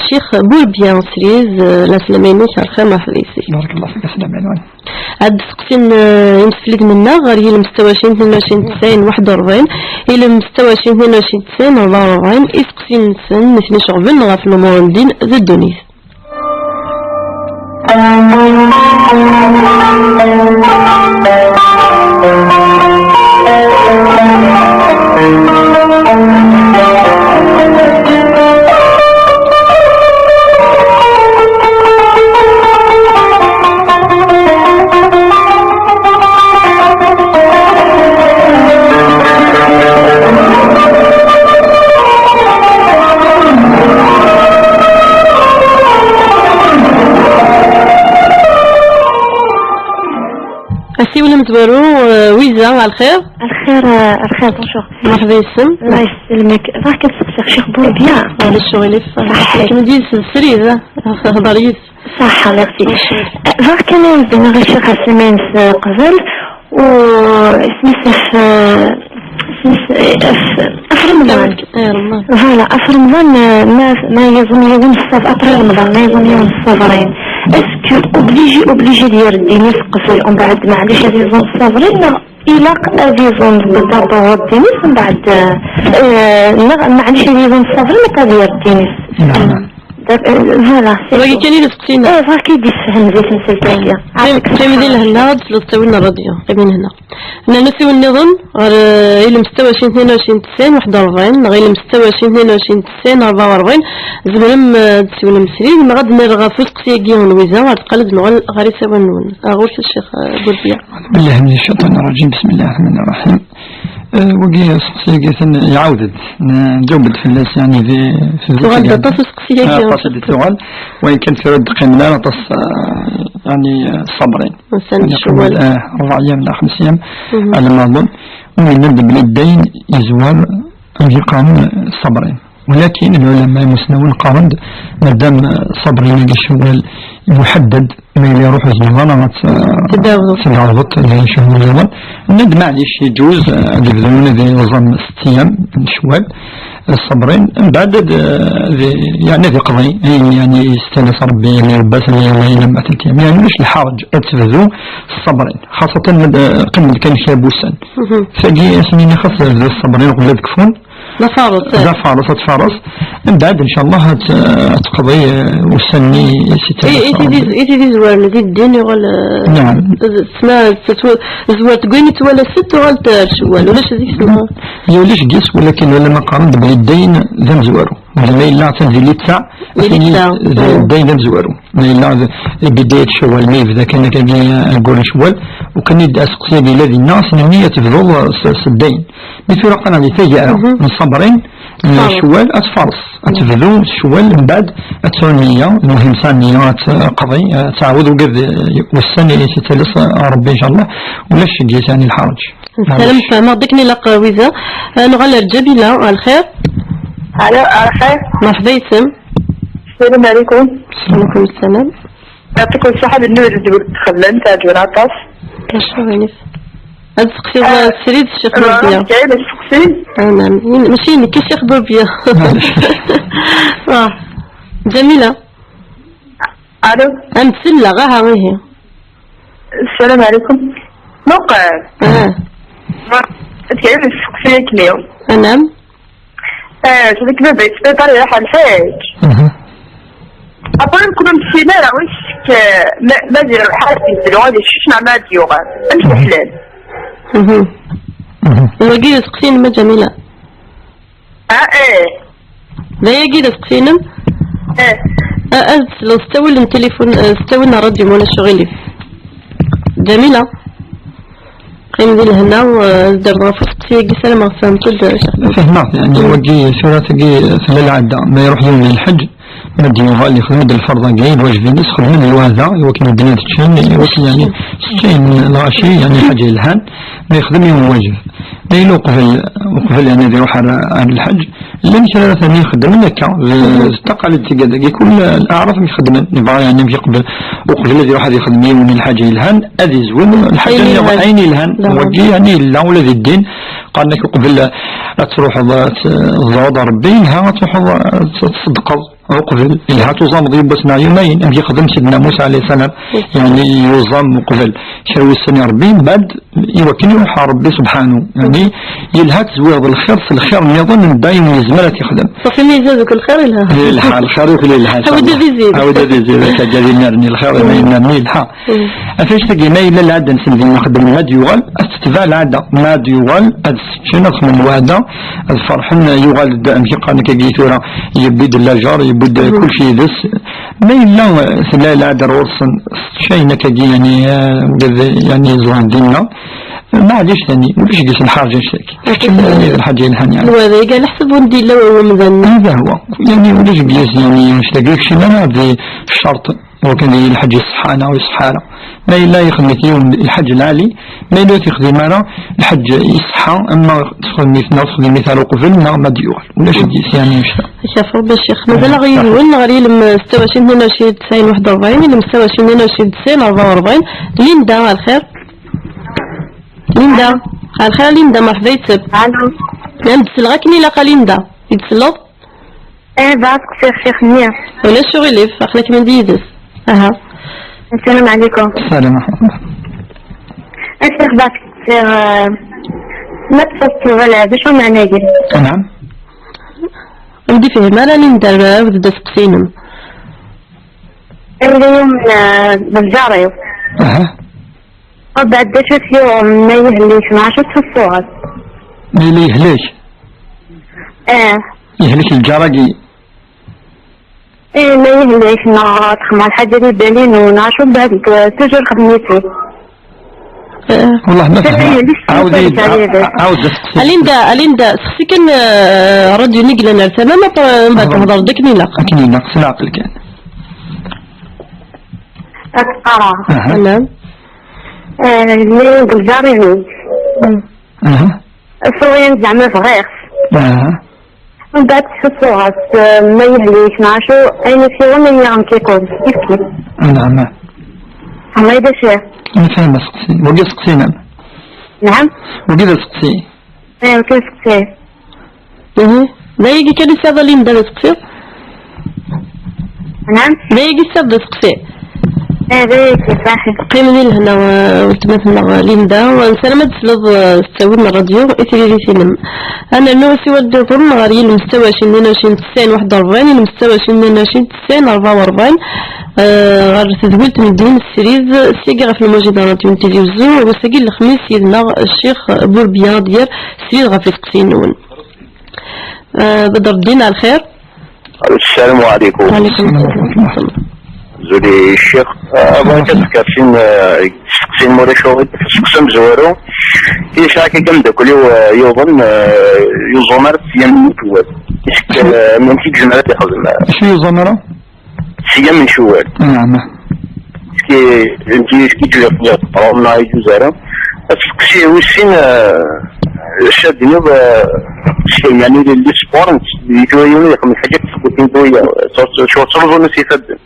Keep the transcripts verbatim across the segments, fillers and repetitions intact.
Ccix Burbya Sriz, eh, la slam-inek, ar xir, merḥba yes-k. Barakallahu fik, a Sidi Ɛiwan. Ad d-seqsin, eh, imsefliden-nneɣ ɣer yilemstawacin tnin u ɛecrin tesɛin waḥed u rebɛin, ilemstawacin tnin u ɛecrin tesɛin rebɛa u rebɛin, iseqsiyen-nsen nitni ceɣben ɣef lumuṛ n ddin d ddunit. Asiwel amezwaru, eh, Wiza, ɣer lxir. Lxir, eh, lxir, bonjour. Merḥba yes-m. Allah yesselmek. Bɣiɣ kan ad sseqsiɣ Ccix Burbya. Ulac aɣilif. Ṣaḥḥit. Kem-id yid-s srid, eh? Hḍer yid-s. Ṣaḥḥa, merci. Bonjour. Eh, bɣiɣ kan ad d-iniɣ i Ccix asmi-ines, eh, qbel, u isem-is af, eh, isem-is, eh, af, af Remḍan. Eh, Remḍan. Voilà, af Remḍan, eh, ma, ma yeẓẓem yiwen ṣṣab-, après Remḍan, ma yeẓẓem yiwen ṣṣabrin. Est-ce que obligé, obligé d-yerr ddin-is qbel, umbeɛd maɛlic ad yeẓẓem ṣṣabrin, neɣ ilaq ad yeẓẓem d'abord ddin-is, umbeɛd, eh, neɣ maɛlic ad yeẓẓem ṣṣabrin, ad yerr ddin-is? Naam. Dak-, eh, voilà, c'est tout. Wagi kan i d aseqsi-nneɣ. Eh, bɣiɣ kan ad d-yessefhem di temsalt-agi. Qqim, qqim di lehna, ad d-tesleḍ ttawil n ṛṛadyu. Qqim di lehna. Nnan-as i win nniḍen ɣer, eh, ilem setta u ɛecrin tnin u ɛecrin tesɛin waḥed u rebɛin, neɣ ilem setta u ɛecrin tnin u ɛecrin tesɛin rebɛa u rebɛin, tzemrem, eh, ad d-tessiwlem srid, neɣ ad d-nerr ɣef useqsi-agi n Lwiza, ar deqqal ad d-nuɣal ɣer isawalen-nwen. Ah, ɣur-k a Ccix, eh, Burbya. أعوذ بالله من الشيطان الرجيم. بسم الله الرحمن الرحيم. Eh, wagi aseqsi-agi atan iɛawed-d. N-, nǧaweb-d fell-as, yeɛni, di, fi tuɣal-d aṭas useqsi-agi. Ah, aṭas i d-tuɣal. Wayen kan tura ur d-qqimen ara aṭas, eh, yeɛni, eh, ṣṣabrin. Ussan n Ccwal. Eh, rebɛa yyam neɣ xems yyam, mhm, ala ma aḍun. U yenna-d belli ddayen yezwar amek i qqaren ṣṣabrin. Walakin lɛulama imusnawen qqaren-d, madam ṣṣabrin-agi Ccwal muḥaddad, ma yella iruḥ ur zmireḍ ara ad t-, tɛawdeḍ. Tɛawdeḍ di ccehur nniḍen. Nnan-d maɛlic, yeǧuz, eh, ad yebdu ad yuẓam setta yyam n Ccwal, eh, ṣṣabrin, mbeɛd ad, eh, ad, yeɛni ad yeqḍi ayen, yeɛni, yestahel-as Rebbi, ayen yewwi-as, ayen yella ma telt yyam. Yeɛni ulac lḥerǧ ad tebdu ṣṣabrin, xaṣṣatan ma d-, eh, qqimen kan kra n wussan. Mhm. Tagi, ass-nni xas bdu ṣṣabrin uqbel ad kfun, d afares, eh. D afares, ad tfares. Mbeɛd, ncallah, ad, ad teqḍi, eh, ussan-nni si. I, i tidi, i tidi zwaren di ddin yuɣal, eh, naam, d-, tesna, tettwa-, zwart deg wayen i twala sett, tuɣal t-, ar Ccwal. Ulac deg-s lɣa. Ya, ulac deg-s, walakin lɛulama qqaren-d belli ddayen d amezwaru. Wala ma yella atan di littaɛ, di littaɛ, d-, mm, ddayen d amezwaru. Ma yella d-, bidayat Ccwal, ma yebda kan akkagi, eh, aggur n Ccwal, u kan yedda aseqsi-agi yella dinna, s-, s-, s ddayen. Mi tura qqaren di taggara, mhm, n ṣṣabrin, n Ccwal, ad tfares. Ad tebdu Ccwal, mbeɛd ad tesɛu nniya, lmuhim tesɛa nniya, ad teqḍi, ad teɛawed ugar d wussan i s-, yettales Rebbi, ncallah, ulac deg-s, yeɛni, lḥerǧ. Salam, fehmeɣ-d akken ilaq, Wiza. Ad nuɣal ar Ǧamila, ar lxir. Alo, ar lxir. Merḥba yes-m. Salam ɛlikum. Ɛlikum salam. Yeɛṭikum ṣṣeḥḥa, d nnuba n txellalt, teɛǧeb-aɣ aṭas. Maca aɣilif. Ad tseqsiḍ, ah, srid Ccix Burbya. Kayla tseqsi. Ah, naam. Yin-, mačči nekk i Ccix Burbya. Maɛlic. Ah. Ǧamila. Alo. Am tsella, aha, ihi. Salam ɛlikum. Muqel. Ah. Ma, kayla tseqsi akken-iw. Ah, naam. Eh, zik baba yettbiṭar iruḥ ɣer lḥiǧ. Mhm. Après, ur ken-ur nessin ara, wiss, eh, ma, ma di lḥal yezlu ad yeččeč neɣ ma ad yuɣal. Amek, mhm, yeḥlal? Mhm. Mhm. Wagi d aseqsi-inem a Ǧamila? Ah, eh. D ayagi d aseqsi-inem? Eh. Ah, ad tesleḍ s ttawil n tilifun, eh, s ttawil n ṛṛadyu, ma ulac aɣilif. Ǧamila? Qqim di lehna, eh, ad d-terreḍ ɣef useqsi-agi, ssarameɣ tfehmeḍ-t-id, Ccix Burbya. Fehmeɣ, yeɛni, mm, wagi, tura tagi tella lɛadda, ma iruḥ yiwen i lḥeǧ, ma d-yuɣal yexdem-d lferḍ-agi, lwajeb-ines, xedmen lwada, i wakken medden ad ččen, i wakken, yeɛni, ččen lɣaci, yeɛni, ḥaǧa yelhan, ma yexdem yiwen wajeb. Ma yella uqbel, uqbel, yeɛni, ad iruḥ ar, ar lḥeǧ, llan kra ara ten-ixeddmen akka, d, d ttaqalid tigad-agi, kul aɛrab amek xeddmen, nebɣa, yeɛni, amek yeqbel, uqbel ad iruḥ ad ixdem yiwen n lḥaǧa yelhan, ad izwel lḥaǧa ayen nniḍen, yelhan. Ayen yelhan. Wagi, yeɛni, yella ula di ddin, qqaren-ak uqbel ad truḥeḍ ad tẓureḍ Rebbi, yelha ad truḥeḍ ad tṣeddqeḍ. Uqbel, ilha tuẓameḍ yiwwas neɣ yumayen, amek yexdem Sidna Musa alayhi salam, yeɛni yuẓam uqbel kra wussan i Ṛebbi, mbeɛd i wakken iruḥ ɣer Ṛebbi subḥanu. Yeɛni yelha ad tezwireḍ lxir s lxir nniḍen, mbeɛd yezmer ad t-yexdem. Ṣafi mi yezha deg lxir yelha. Yelha, lxir yakk yelha. Awed ad izid. Awed ad izid, akka, ad imir-nni lxir, imayna-nni yelha. Ɣef wannect-agi, ma yella lɛada-nsen din, xeddmen, ma ad yuɣal, ad tetbeɛ lɛada, ma ad yuɣal, ad seččen, ad xedmen lweɛda, ad ferḥen, yuɣal-d, amek i qqaren akkagi tura, yewwi-d lajer, yewwi-d kulci yid-s. Ma yella, eh, tella lɛada ɣur-sen, seččayen akkagi, yani, eh, wid, yani, ẓran dinna, maɛlic, yani, ulac deg-s lḥerǧ annect-agi. Keččem, yani, d lḥaǧa yelhan, yani. Lweɛda, iga leḥsab wanda yella wamdan. Hada huwa. Yani, ulac deg-s, yani, annect-agi, keččem ara di ccerṭ. Wakken di lḥeǧ iṣeḥḥa neɣ ur iṣeḥḥa ara. Ma yella yexdem-it yiwen lḥeǧ lɛali, ma yella ur t-yexdim ara, lḥeǧ iṣeḥḥa, ama texdem-it neɣ ur texdim-it ara uqbel, neɣ ma d-yuɣal. Ulac deg-s, yani, annect-a. Icaf Rebbi a Ccix. Mazal-aɣ yid-wen ɣer yilem setta u ɛecrin tnin u ɛecrin tesɛin waḥed u rebɛin, yilem setta u ɛecrin tnin u ɛecrin tesɛin rebɛa u rebɛin. Linda, ar lxir. Linda, ar lxir Linda, merḥba yid-s. Alo. Ad d-selleɣ akken ilaq a Linda. I d-selleḍ? Eh, bɣiɣ ad sqsiɣ ccix-nni. Ulac uɣilif, aql-ak mand yid-s. Aha. Assalamu ɛlikum. Salam ورحمة الله. A ccix, bɣiɣ ad sqsiɣ, eh, ma tfesreḍ ala d acu meɛna-yi? Naɛam. Ur d-ifhim ara Linda, ɛawed-d asteqsi-inem. Illi yumen, eh, d lǧar-iw. Aha. Mbeɛd d acu i t-yuɣen ma yehlek neɣ acu tfessuɣt? Ma yella yehlek? Eh. Yehlek lǧar-agi? Eh, ma yehlek neɣ texmer lḥaǧa di bal-inu neɣ acu, mbeɛd, eh, toujours xedmen-it-id. Eh. Wallah ma fehmeɣ. Ɛawed-iyi-d, ɛawed asteqsi. Alinda, Alinda, sexsi kan, eh, ṛṛadyu-nni yellan ar tama, ma t-, mbeɛd thedreḍ-d akken ilaq. Akken ilaq, s leɛqel kan. Ad qqareɣ. Aha. Tamam. Eh, lliɣ deg lǧar-inu. Aha. Ṣṣurin zeɛma bɣiɣ-t. Aha. Mbeɛd tfessuɣ-as, eh, ma yehlek neɣ acu, ayen i s-yuɣen, ayen i aɣ-n-k-ikun, kif kif. Naɛam. Allah ybarik. Nefhem aseqsi. Wagi aseqsi-inem. Naɛam. Wagi d aseqsi. Eh, wagi d aseqsi. Mhm. D ayagi kan i tesɛiḍ a Linda d aseqsi? Naɛam. D ayagi tesɛiḍ d aseqsi? Eh, d ayagi, ṣaḥi. Qqim di lehna, eh, weltma-tneɣ Linda. Nessaram ad tesleḍ, eh, s ttawil n ṛṛadyu i tririt-inem. Ad nernu asiwel nniḍen ɣer yilem setta u ɛecrin tnin u ɛecrin tesɛin waḥed u rebɛin, yilem setta u ɛecrin tnin u ɛecrin tesɛin rebɛa u rebɛin, eh, ɣer tedwilt n ddin srid, syagi ɣef lmujida n ṛṛadyu n Tizi Wezzu, wass-agi n lexmis yid-neɣ Ccix Burbiya ad d-yerr srid ɣef iseqsiyen-nwen. Eh, Bedreddin, ɛelxir? Ssalamu ɛlikum. Ɛlikum sslam. Zuli ccix, eh, bɣiɣ ad d-fkeɣ sin, eh, isteqsiyen ma ulac aɣilif, asteqsi amezwaru. Yesɛa kan ameddakel-iw, eh, yuḍen, eh, yuẓum ara sya n Cewwal. Est-ce que, eh, amek i yezmer ad d-ixdem? Acu yuẓum ara? Sya n Cewwal. Naɛam. Est-ce que, est-ce que yeǧǧa-yak ad teqreḍ neɣ yeǧǧuz ara? Asteqsi wis sin, eh, acu ad d-tiniḍ, eh, s yeɛni les sports, di tura yiwen ad ixdem lḥaǧa n tṣebbutin twiya, s-, s-, s-, ttruẓun-as ifadden.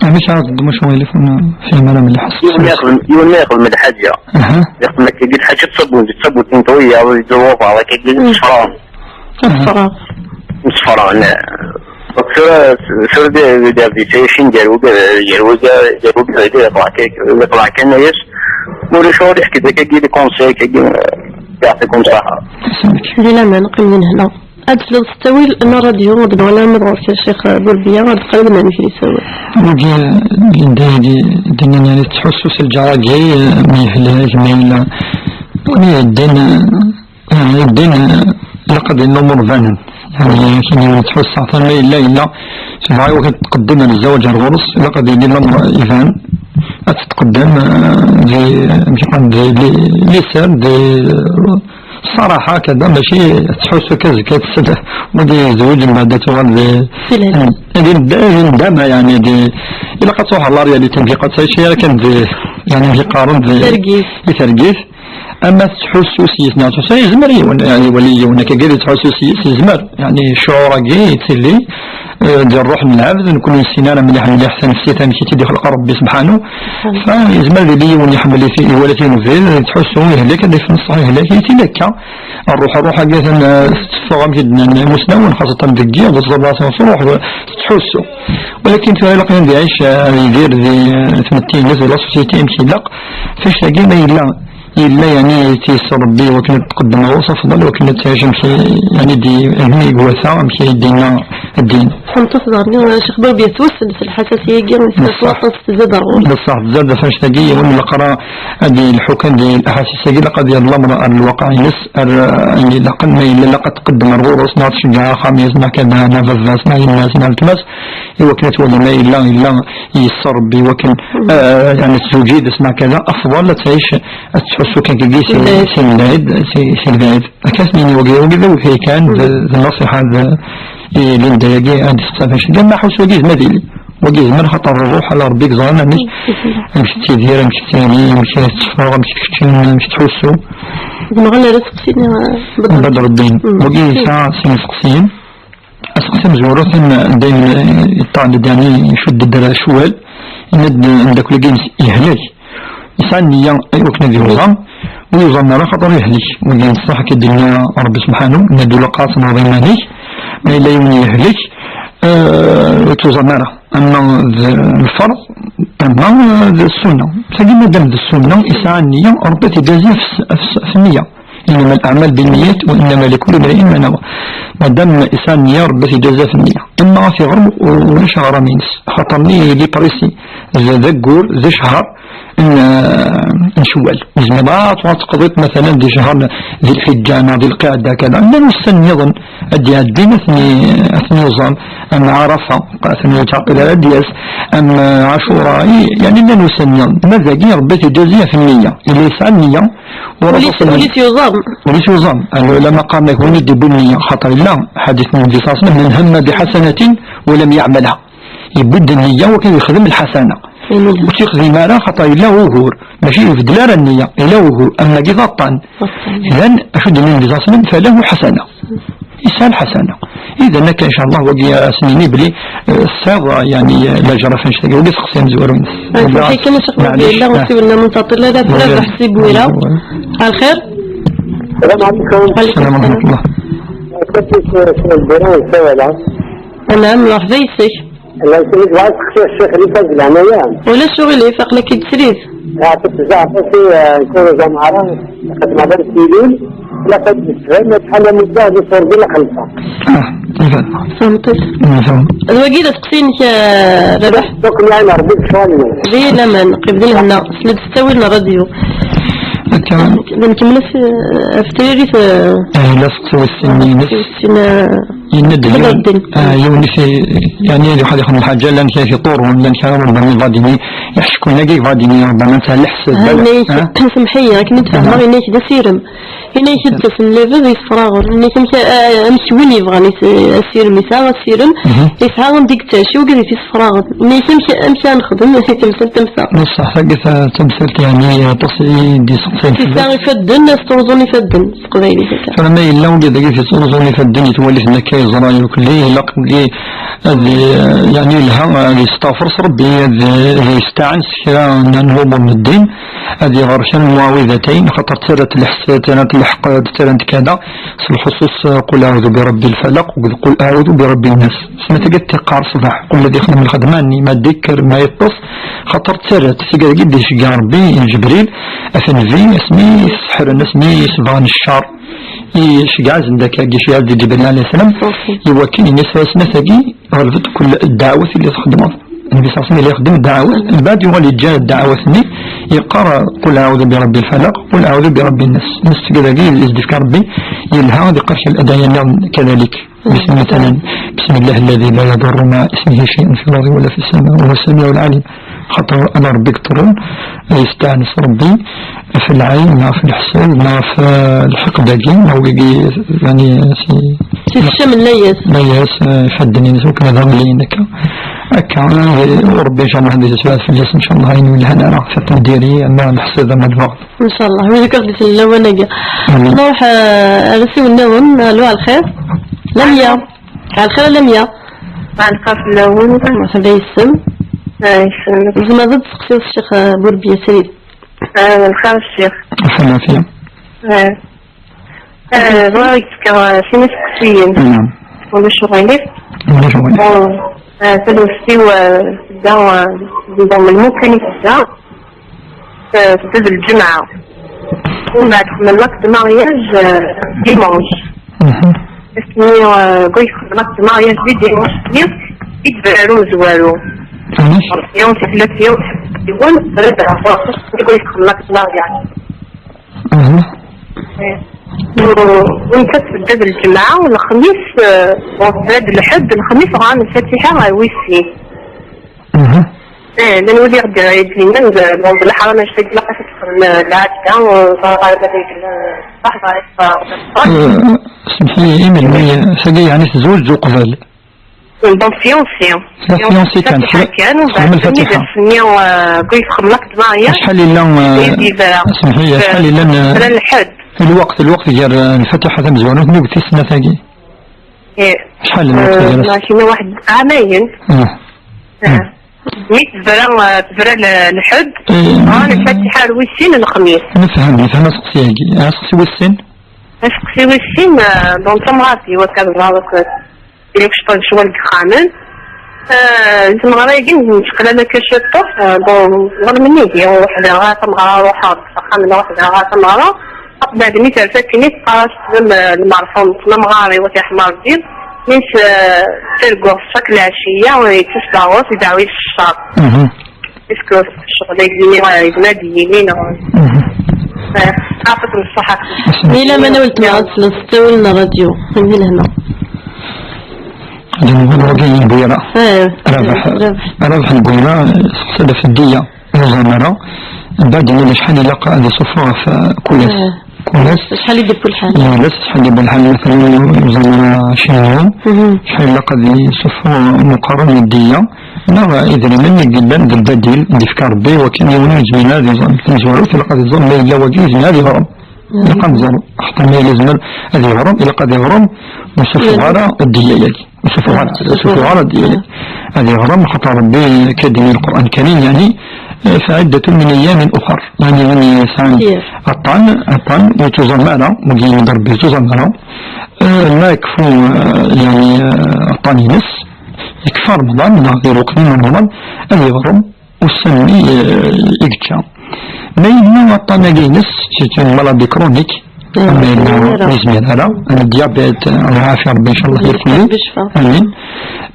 Amek ara teddem acu ilif ur nefhim ara mliḥ? Yiwen ma yexdem, yiwen ma yexdem lḥaǧa. Aha. Yexdem akka, lḥaǧa d tṣabbut, d tṣabbut n twiya, d waḍar, akka, d ṣṣefra. Ṣṣefra. Ṣṣefra, ne. Donc, tura, tura d, d, d, d, d, gar wigi, gar wigi, gar wigi, yeṭleɛ kan aya. Ma ulac ur iḥkid akka, d conseil, akka, yeɛṭikum ṣṣeḥḥa. Di laman, qqimen hna. Ad tesleḍ s ttawil n ṛṛadyu, ad nwala ma d ɣur-k a Ccix Burbiya, ad d-teqqal ad d-nernu kra isawal. Wagi, Linda-agi, d-nnan yani tettḥussu s lǧar-agi, ma yehlek, ma yella. Wani yeddin, eh, yeddin, eh, ilaq ad yili lumuṛ banen. Yani, akken i tḥusseɣ, ma yella, yella, tebɣa i wakken tqeddem ar zzawaj ar ɣur-s, ilaq ad yili lumuṛ iban, ad tettqeddem, eh, di, amek yeqqar, di, di, liser, di, ṣṣaraḥa, kada, mačči tettḥussu akka azekka tessed, wagi yezweǧ, mbeɛd ad tuɣal d, d, d, d nndama, yani, d, ilaq ad truḥ ɣer la réalité, mbiqa ttɛici ara kan d, yani, mbiqaren d, i targit. Ama tettḥussu s yis neɣ tusa, yezmer yiwen, yani, wali yiwen akka, gad yettḥussu s yis, yezmer, yani, ccuɛur-agi yettili, Eh, di ṛṛuḥ n lɛebd, nekk ur nessin ara mliḥ, mliḥ tanefsit amek i tt-id-ixleq Ṛebbi subḥanu. Fa yezmer ad yili yiwen iḥemmel i ti-, iwala tin ubrid, yettḥussu, yehlek, ad ifenṣeḥ, yehlek, i tin akka. Ṛṛuḥ, ṛṛuḥ-agi atan, eh, tetteffeɣ amek i d-nnan imusnawen, xaṣatan deg yiḍ, teẓẓaḍ-as ɣef ṛṛuḥ, tettḥussu. Walakin tura ilaq ad iɛic, eh, ad yidir di, eh, tmetti-ines, di la société amek ilaq. Ticki-agi ma yella, yella, yeɛni, i tt-yessar Ṛebbi wakken ad tqeddem ɣur-s afḍal, wakken ad tɛic amek i, yeɛni, di, akken i iwata, amek i d-yenna ddin. Tameṭṭut daɣen, eh, Ccix Barbiya, twessel s lḥasasiya-agi, s waṭas tzad ar ɣur-s. Beṣṣeḥ, tzad ɣef annect-agi, yiwen leqra ad yelḥu kan di laḥasis-agi, ilaq ad yerr lamer ar lwaqiɛ-ines, ar, eh, ayen ilaqen, ma yella ilaq ad tqeddem ar ɣur-s, neɣ ad tceggeɛ axxam-is, neɣ kada, neɣ baba-s, neɣ yemma-s, neɣ weltma-s, i wakken ad twali ma yella, yella yessar Ṛebbi, i wakken, eh, yeɛni, tezweǧ yid-s neɣ kada, afḍal ad tɛic, ad tettḥussu kan deg-i si, si lbɛid, si, si lbɛid. Akka s-nini wagi, wagi d awetay kan, d, d nnṣiḥa, d, i Linda-agi ad d-testeqsa fell-as. Dima ḥus wagi yezmer ad yili. Wagi yezmer xaṭer ṛṛuḥ ala Ṛebbi i yeẓran amek, amek tettidir, amek tettali, amek tetteffeɣ, amek tkeččem, amek tettḥussu. Zemreɣ ad nerr aseqsi-nni, eh, Bedreddin? Bedreddin. Mm. Wagi yesɛa sin iseqsiyen. Aseqsi amezwaru, atan daymen, eh, yeṭṭan-d, yeɛni, icudd-d ar ccwal, yenna-d ameddakel-agi-ines yehlek. Yesɛa nniya i wakken ad yuẓam, ur yuẓam ara xaṭer yehlek. Wagi ṣṣeḥ akka d-yenna Ṛebbi subḥanu, yenna-d: "Ula qqar tenɣeḍ iman-ik, ma yella yiwen yehlek, eh, ur tuẓam ara." Ama d lferḍ, ama d ssunna. Tagi madam d ssunna, yesɛa nniya, Ṛebbi ad t-ijazi ɣef s-, ɣef s-, ɣef nniya. إنما الأعمال بالنيات وإنما لكل امرئ ما نوى. Madam yesɛa nniya, Ṛebbi ad t-ijazi ɣef nniya. Ama ɣef iɣrem, u-, ulac aɣram-ines. Xaṭer-nni yili précis. D, d aggur, d ccher n, n Cewwal. Yezmer ad tuɣal teqḍiḍ, matalan, di ccher n, di Lḥiǧǧa neɣ di Lqiɛda, kada. Llan ussan nniḍen ad d-iɛeddin, ad ten-i-, ad ten-yuẓam. Am Ɛarafa, ad ten-yettɛeqqil ara ad d-yas. Am Ɛacura, i, yeɛni llan ussan nniḍen. Ma dagi, Ṛebbi ad t-ijazi ɣef nniya. Yella yesɛa nniya, Ur as-, ur as-yuẓam. Ur as-yuẓam. Lɛulama qqaren-ak win i d-yewwin nniya, xaṭer yella ḥadis n Nnbi ṣalla Llahu ɛalayhi wa sallam: "من هم بحسنة ولم يعملها." Yewwi-d nniya wakken yexdem lḥasana. Ur tt-yexdim ara, xaṭer yella ugur. Mačči ibeddel ara nniya, yella ugur. Am wagi d aṭṭan. Idan, acu d-yenna Nnbi ṣalla Llahu ɛalayhi wa sallam: "فله حسنة." Yesɛa lḥasana. Idan akka, ncallah, wagi ad s-nini belli, eh, tesɛiḍ, yeɛni, eh, lajer ɣef annect-agi. Wagi seqsi amezwaru-ines. Ah, wagi, saḥi kan, a Ccix, maɛlic, yella, ah, usiwel-nneɣ n Taṭila, d Rabaḥ si Bwira. Lxir? السلام عليكم. Aleykum ssalam. Ssawaleɣ. Anɛam, merḥba yes-k. Allah yesselmek, bɣiɣ ad seqsiɣ Ccix Lifaz, leɛnaya. Ulac uɣilif, aql-ak-id srid. Yeɛṭi-k zzeɛf, a si, eh, Kuruza Mɛara, xedmeɣ d amsillel, ilaq ad d-nefhem acḥal amudda di ṣṣur di lxelfa. Ah, ifad. Fhemteḍ? Nfhem. D wagi d aseqsi-inek, eh, Rabaḥ? Donc, nɛan Ṛebbi deg ccɣel-nwen. Di laman, qim di lehna, send-d s ttawil n ṛṛadyu. Akka. D nekk, mnes, eh, ɣef tririt, eh, eh, la seqsi wis sin-ines. Wis sin, eh, Yenna-d yiwen, Bedreddin. Ah, yiwen i t-, yeɛni, ad yuḥad ixdem lḥaǧa, llan kra tiṭurun, llan kra ṛubbama ibadini, iḥeckuyen-agi ibadini, ṛubbama netta leḥseb, ah, bala, yenna-yak, ah? Semḥ-iyi, akken i d-fehmeɣ, aha, yenna-yak d asirem. Yenna-yak d asen lebed yessefraɣen. Yenna-yak amek, ah, amek win yebɣan is-, asirem, yesɛa asirem, mhm, yesɛa anda i yettaci, wigad i t-yessefraɣen. Yenna-yak amek, amek ara nexdem tamsalt am ta? Beṣṣeḥ, tagi ta-, tamsalt, yeɛni, aṭas i d-iseqsayen fell-as. Tisa ifadden, ad s-truẓun ifadden. Teqbaylit akka. Tura ma yella wagi dagi tettruẓun ifadden, yettwali-ten akka, yeẓra yuklli, ilaq wagi ad, yeɛni, yelha ad yesteɣfer s Ṛebbi, ad, ad yesteɛan s kra n, n lumuṛ n ddin, ad iɣer kra n lmuɛawidatayn, xaṭer ttarrant leḥsad, ttarrant leḥqed, ttarrant kada, s lxuṣuṣ, eh, قل أعوذ برب الفلق akked قل أعوذ برب الناس. Sma tagi ad t-iqqar ṣṣbeḥ, kul ad ixdem lxedma-nni, ma d-ikker, ma yeṭṭes, xaṭer ttarrant, tigad-agi d-iceggeɛ Ṛebbi Ǧebril, at Nnbi, asmi i s-seḥren, asmi i s-bɣan ccer, iceggeɛ-asen-d akka, iceggeɛ-asen-d Ǧebril ɛalayhi sslam, i wakken ini-as, tagi ɣelbet kul ddeɛwat i txeddmeḍ. Nnbi ṣalla Llahu ɛalayhi wa sallam yella ixeddem ddeɛwat, mbeɛd yuɣal yeǧǧa ddeɛwat-nni, yeqqar: قل أعوذ برب الفلق، قل أعوذ برب الناس. Nnes tigad-agi i s-d-ifka Ṛebbi, yelha ad iqqar kra n ladɛaya-nniḍen kadalik. Bismi, matalan, بسم الله الذي لا يضر مع اسمه شيء في الأرض ولا في السماء وهو السميع العليم. Xaṭer ala Ṛebbi i yeṭṭurun, ad yesteɛnes Ṛebbi ɣef lɛin, neɣ ɣef leḥsad, neɣ ɣef, eh, lḥeqd-agi, neɣ wigi, yeɛni, si, si tcam n layas. Layas, eh, ifadden-ines, wakken ad aɣlin akka. Akka, eh, Ṛebbi, ncallah, ad yesɛu fell-as, ncallah, ayen ur yelhan ara, ɣef at n diri, ama leḥsad, ama lbeɣd. Ncallah, wid akk i ɣ-d-isellen lawan-agi. Amin. Nruḥ, eh, ar usiwel nniḍen. Alo, ɛelxir? Lamya. Ɛelxir a Lamya. Ɛelqa fell-awen. Merḥba yes-m. Ah, yes-m. Tzemreḍ ad d-testeqsiḍ Ccix, ah, Burbiya Srid? Ah, lxir a Ccix. Lxir, lɛafiya. Ah. Ah, bɣiɣ ad k-fkeɣ, ah, sin isteqsiyen. Naam. Ulac uɣilif? Ulac uɣilif. Ah, ah, tadwest-iw, ah, tedda, ah, deg lmukan i tedda. آه، تبدا الجمعة. ومن بعد خدمنا l'acte de mariage، آه، dimanche. Mhm. اسمي، آه، قلت خدمنا l'acte de mariage du dimanche. يتبعلو مزوالو. علاش؟ يوم في ثلاث يوم يقول برد عفوا. يقول خدمنا l'acte de mariage. Mhm. إيه. و-، وانت تبدا بالجمعة والخميس، آه، وتبدا الحد، الخميس غا الفاتحة غا ويسي. Mhm. ايه، لان ولي غدي غيدينا ن-، نوض الحرام، اش تقول لك تدخل العادة، وصار غير بديك صح، غير صح. آه، سمحي لي، إيميل، مي ساقي يعني تزوج قبل. Donc fiancé. لا، fiancé كان. شحال كان، ومن بعد الفاتحة. سميو، آه، كي يدخل لك دماغيا. شحال إلا، آه، يدي بلا. سمحي لي، شحال إلا ن-، بلا الحد. الوقت، الوقت ديال الفاتحة تمزوانوت، نقول في السنة تاقي. إيه. شحال الوقت آه، ديال؟ ماشي واحد عامين. آه. آه. مي تبرا، تبرا ل-، الحد. إيه. آه، نفاتحة الويسين الخميس. نفهم، نفهم، أسقسي هاكي. أسقسي ويسين؟ أسقسي ويسين، آه، دون تمغاتي، وكان بغا وكان. إلا كنت طنش هو الكخامن. آه، تمغرا يجي نتقل أنا كشي الطف، آه، دون غير مني يجي واحد غا تمغرا روحها، تخمن واحد غا تمغرا. بعد مي ترفع كني تقاس المعرفة تمغاري وتحمر دير. مش، آه، تلقوه في شكل عشية ويتسبغوه في دعوي الشهر. Mhm. Est-ce que الشغل يجيني غير يبنى ديالي نغ-، Mhm. آه، أعطيكم الصحة. إلا ما نولت مع الثلاث، تولنا راديو. من هنا. هذا هو الوكيل البويرة. إيه. رابح، رابح. رابح البويرة، سقسد في الدية. الزمرة. بعد ما شحال يلاقى هذه صفوة في كل آه. كل شحال يدير كل حال؟ لا، لا، شحال يدير الحال مثلًا زمرة عشرين يوم. Mhm. شحال يلاقى هذه صفوة مقارنة دية. لا، إذا من يقدر البديل، ديفك ربي، وكان يوم يجمعنا هذه الزمرة. تنزورو، تلقى هذه الزمرة، ما إلا وجه يجمع هذه الزمرة. إلا قام زعما حتى ما يلزم هذا يهرم، إلا قد يهرم، وصف غارة الدية ياك. وصف غارة، وصف غارة الدية ياك. هذا يهرم خاطر ربي كدين القرآن الكريم، يعني، آه، فعدة من أيام أخر. يعني، يعني، سان الطعن، الطعن يتزمر، مجين ضرب يتزمر. آه، ما يكفو، آه، يعني، آه، الطعن ينس، يكفى رمضان، من غير وقت من رمضان، هذا يهرم. Ussan-nni, eh, i yečča. Ma yella aṭṭan-agi-ines, c'est une maladie chronique, mm, ma yella ur yezmir ara, un diabète, eh, Allah yaɛfi Rebbi, inchallah, mm, irkelli. Amin.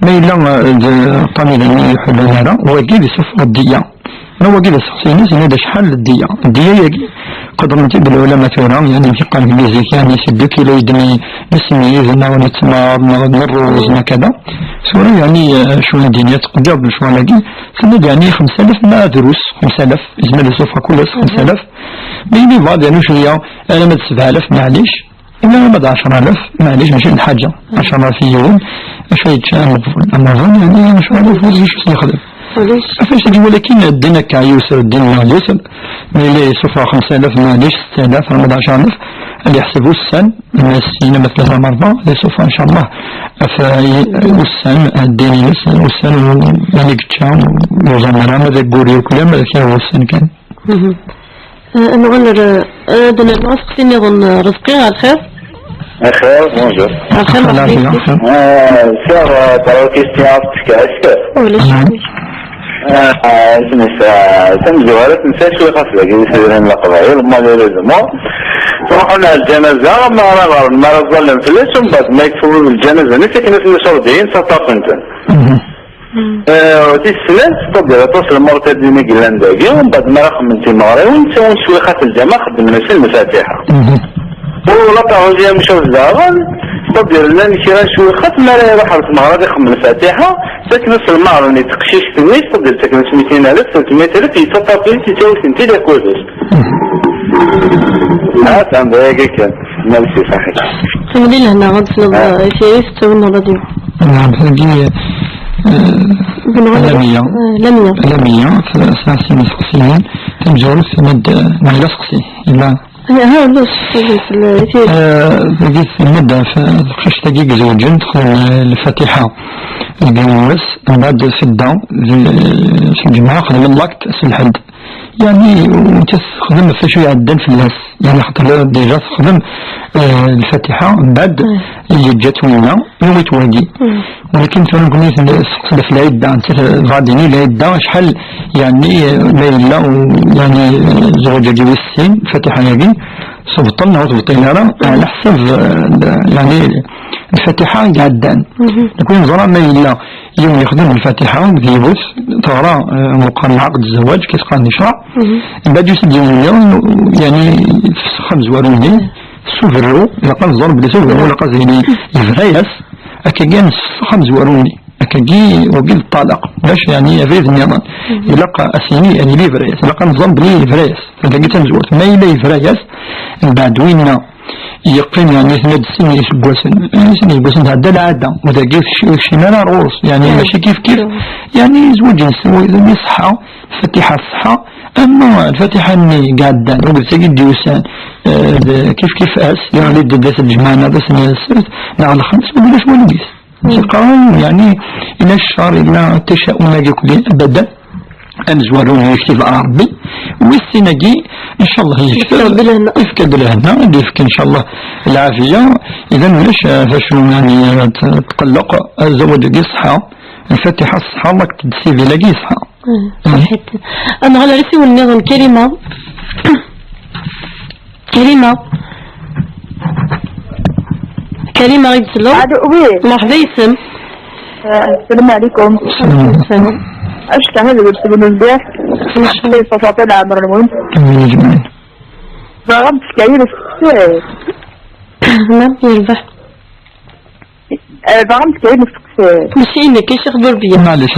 Ma yella, eh, d aṭṭan-nni ur iḥullan ara, wagi d isuffeɣ ddiya. Ma wagi d aseqsi-ines, yenna-d acḥal n ddiya. Ddiya-agi, qedren-t-id lɛulama tura, yani, mi qqaren di zik, yani, c'est deux kilos et demi n ssmid, neɣ n ttmer, neɣ n rruz, neɣ kada. Tura, yani, eh, cwi n ddiya, tqedder-d lecɣal-agi, tenna-d, yani, xemsa alaf ma drus, xemsa alaf, yezmer ad iṣufeɣ kul ass xemsa alaf. Mi yebɣa ad yernu cwiya, alamma d sebɛa alaf, maɛlic. Ila ma d ɛecra alaf, maɛlic, mačči d lḥaǧa. Ɛecra alaf i yiwen, acu yečča ameɣbun? Ameɣbun, yani, ɛecra alaf, ur ẓriɣ acu s-yexdem. Ulac. Ɣef acu, walakin ddin akka yusr, ddin-nneɣ yusr. Ma yella yessufeɣ xemsa alaf, maɛlic, setta alaf, neɣ d ɛecra alaf, ad yeḥseb ussan, ma syin, ma tlata, ma rebɛa, ad yessufeɣ, ncallah, ɣef ussan, ddin-ines, ussan, u-, yani yečča, ur ẓerren ara, ma d ayyur yakk, ma d kra n wussan kan. Mhm. Eh, ad nuɣal ar, eh, ad nernu aseqsi nniḍen, eh, Rezqi, ar lxir. Ar lxir, bonjour. Ar lxir, ar lxir, merḥba. Ah, sɛiɣ, eh, tlata question ad tefk. Ulac. Ah, ah, isem-is, ah, tamezwarut, nsa cwiṭ ɣef dagi, di tudrin n Leqbayel, malheureusement. Truḥun ar lǧanaza, ma ara ɣren, ma ara ẓallen fell-as, umbeɛd ma yekfa lǧanaza-nni, akken ad ten-iṣurdiyen, ttaṭṭafen-ten. Mhm. Eh, tis snat, c'est-à-dire aṭas n lmertadin i yellan dagi, umbeɛd mi ara xedmen timeɣriwin, ttawin cwixa f lǧameɛ, xeddmen-asen lfatiḥa. Mhm. U la troisième chose daɣen, c'est-à-dire llan kra n cwixa, mi ara iruḥ ɣer tmeɣra ad ixemmem lfatiḥa, ttaken-as lmeɛren i teqcict-nni, c'est-à-dire ttaken-as mitin alaf, tretmya alaf, yettaṭṭaf-it, yettawi-tent-id akked-s. Mhm. Ah, atan d ayagi kan. Merci, صحيح. Kemmel i lehna, ad d-tesleḍ, ah, eh, tiyita tettawin n ṛṛadyu. Naɛam, tagi, eh, Lamiya. Eh, Lamiya. Lamiya, tesɛa sin iseqsiyen. Tamezwarut, tenna-d, eh, ma yella aseqsi, yella? Eh, ha, ulac, ulac, ulac, ulac. Eh, tagi, tenna-d, eh, taqcict-agi i izewǧen, texdem, eh, lfatiḥa. deg yiwen wass, mbeɛd tedda d, s lǧemɛa xedmen l'acte s lḥedd. Yeɛni, ur tt-texdem ɣef wacu iɛeddan fell-as. Yeɛni, xaṭer déjà texdem, eh, lfatiḥa, mbeɛd yeǧǧa-tt winna, yawi-t wagi. Walakin tura nekni nesseqsed ɣef lɛidda, nettat dɣa d-ini lɛidda, acḥal, yeɛni, eh, ma yella, u, yeɛni, eh, zzwaǧ-agi wis sin, lfatiḥa-yagi, tebṭel neɣ ur tebṭil ara, ɛla ḥsab, eh, yeɛni, lfatiḥa i iɛeddan. Nekni neẓra ma yella yiwen yexdem lfatiḥa d yiwet, teɣra, eh, meqqar lɛaqd zzwaǧ, kif qqaren di ccreɛ. Mbeɛd yusa-d yiwen nniḍen, yeɛni tfessex amezwaru-nni, s uberru, ilaq ad nẓer belli s uberru, ilaq ad yili yebra-yas, akkagi ad nfessex amezwaru-nni. Akkagi, wagi d ṭṭalaq, ulac yeɛni abrid nniḍen. Ilaq ad s-yini, ad yili yebra-yas, ilaq ad nẓer belli yebra-yas. Dagi d tamezwart. Ma yella yebra-yas, mbeɛd winna yeqqim, yeɛni, tenna-d sin iseggasen. Sin iseggasen tɛedda lɛada, u dagi ur tekci-, ur tekcim ara ar ɣur-s, yeɛni, mačči kif kif. Yeɛni, zwaǧ-nsen, wa d iṣeḥḥa, lfatiḥa tṣeḥḥa, ama lfatiḥa-nni i iɛeddan, akked tagi d-yusan, eh, d kif kif ass, yeɛni, d, d ass n lǧemɛa, neɣ d ass n ssebt, neɣ lxems, ulac walu deg-s. Mačči qqaren, yeɛni, ila ccer, ila taca'um-agi kulli, abadan. Amezwaru yekteb Ṛebbi, wis sin-agi, ncallah, yefka-d lehna, ad d-yefk, ncallah, lɛafiya. Idan ulac, eh, facu, yeɛni, eh, t-, tqelleq, eh, zzwaǧ-agi ṣṣeḥḥa, lfatiḥa ṣṣeḥḥa, lakk d-, d civil-agi ṣṣeḥḥa. Mm, ṣaḥit. Ad nɣal ar asiwel nniḍen, Karima. Karima. Karima, i d-telluḍ? Allô, oui. Merḥba yes-m. Euh, السلام عليكم. Salam. Acḥal d ursum mliḥ. Ḥfeḍ ṣṣafa leɛmer-nwen. Amin ajmaɛin. Bɣiɣ ad m-fkeɣ yiwet n tefsut. Naam, yerbeḥ. Eh, bɣiɣ ad m-fkeɣ yiwet n tefsut. Mačči inek, a Ccix Burbiya. Maɛlic.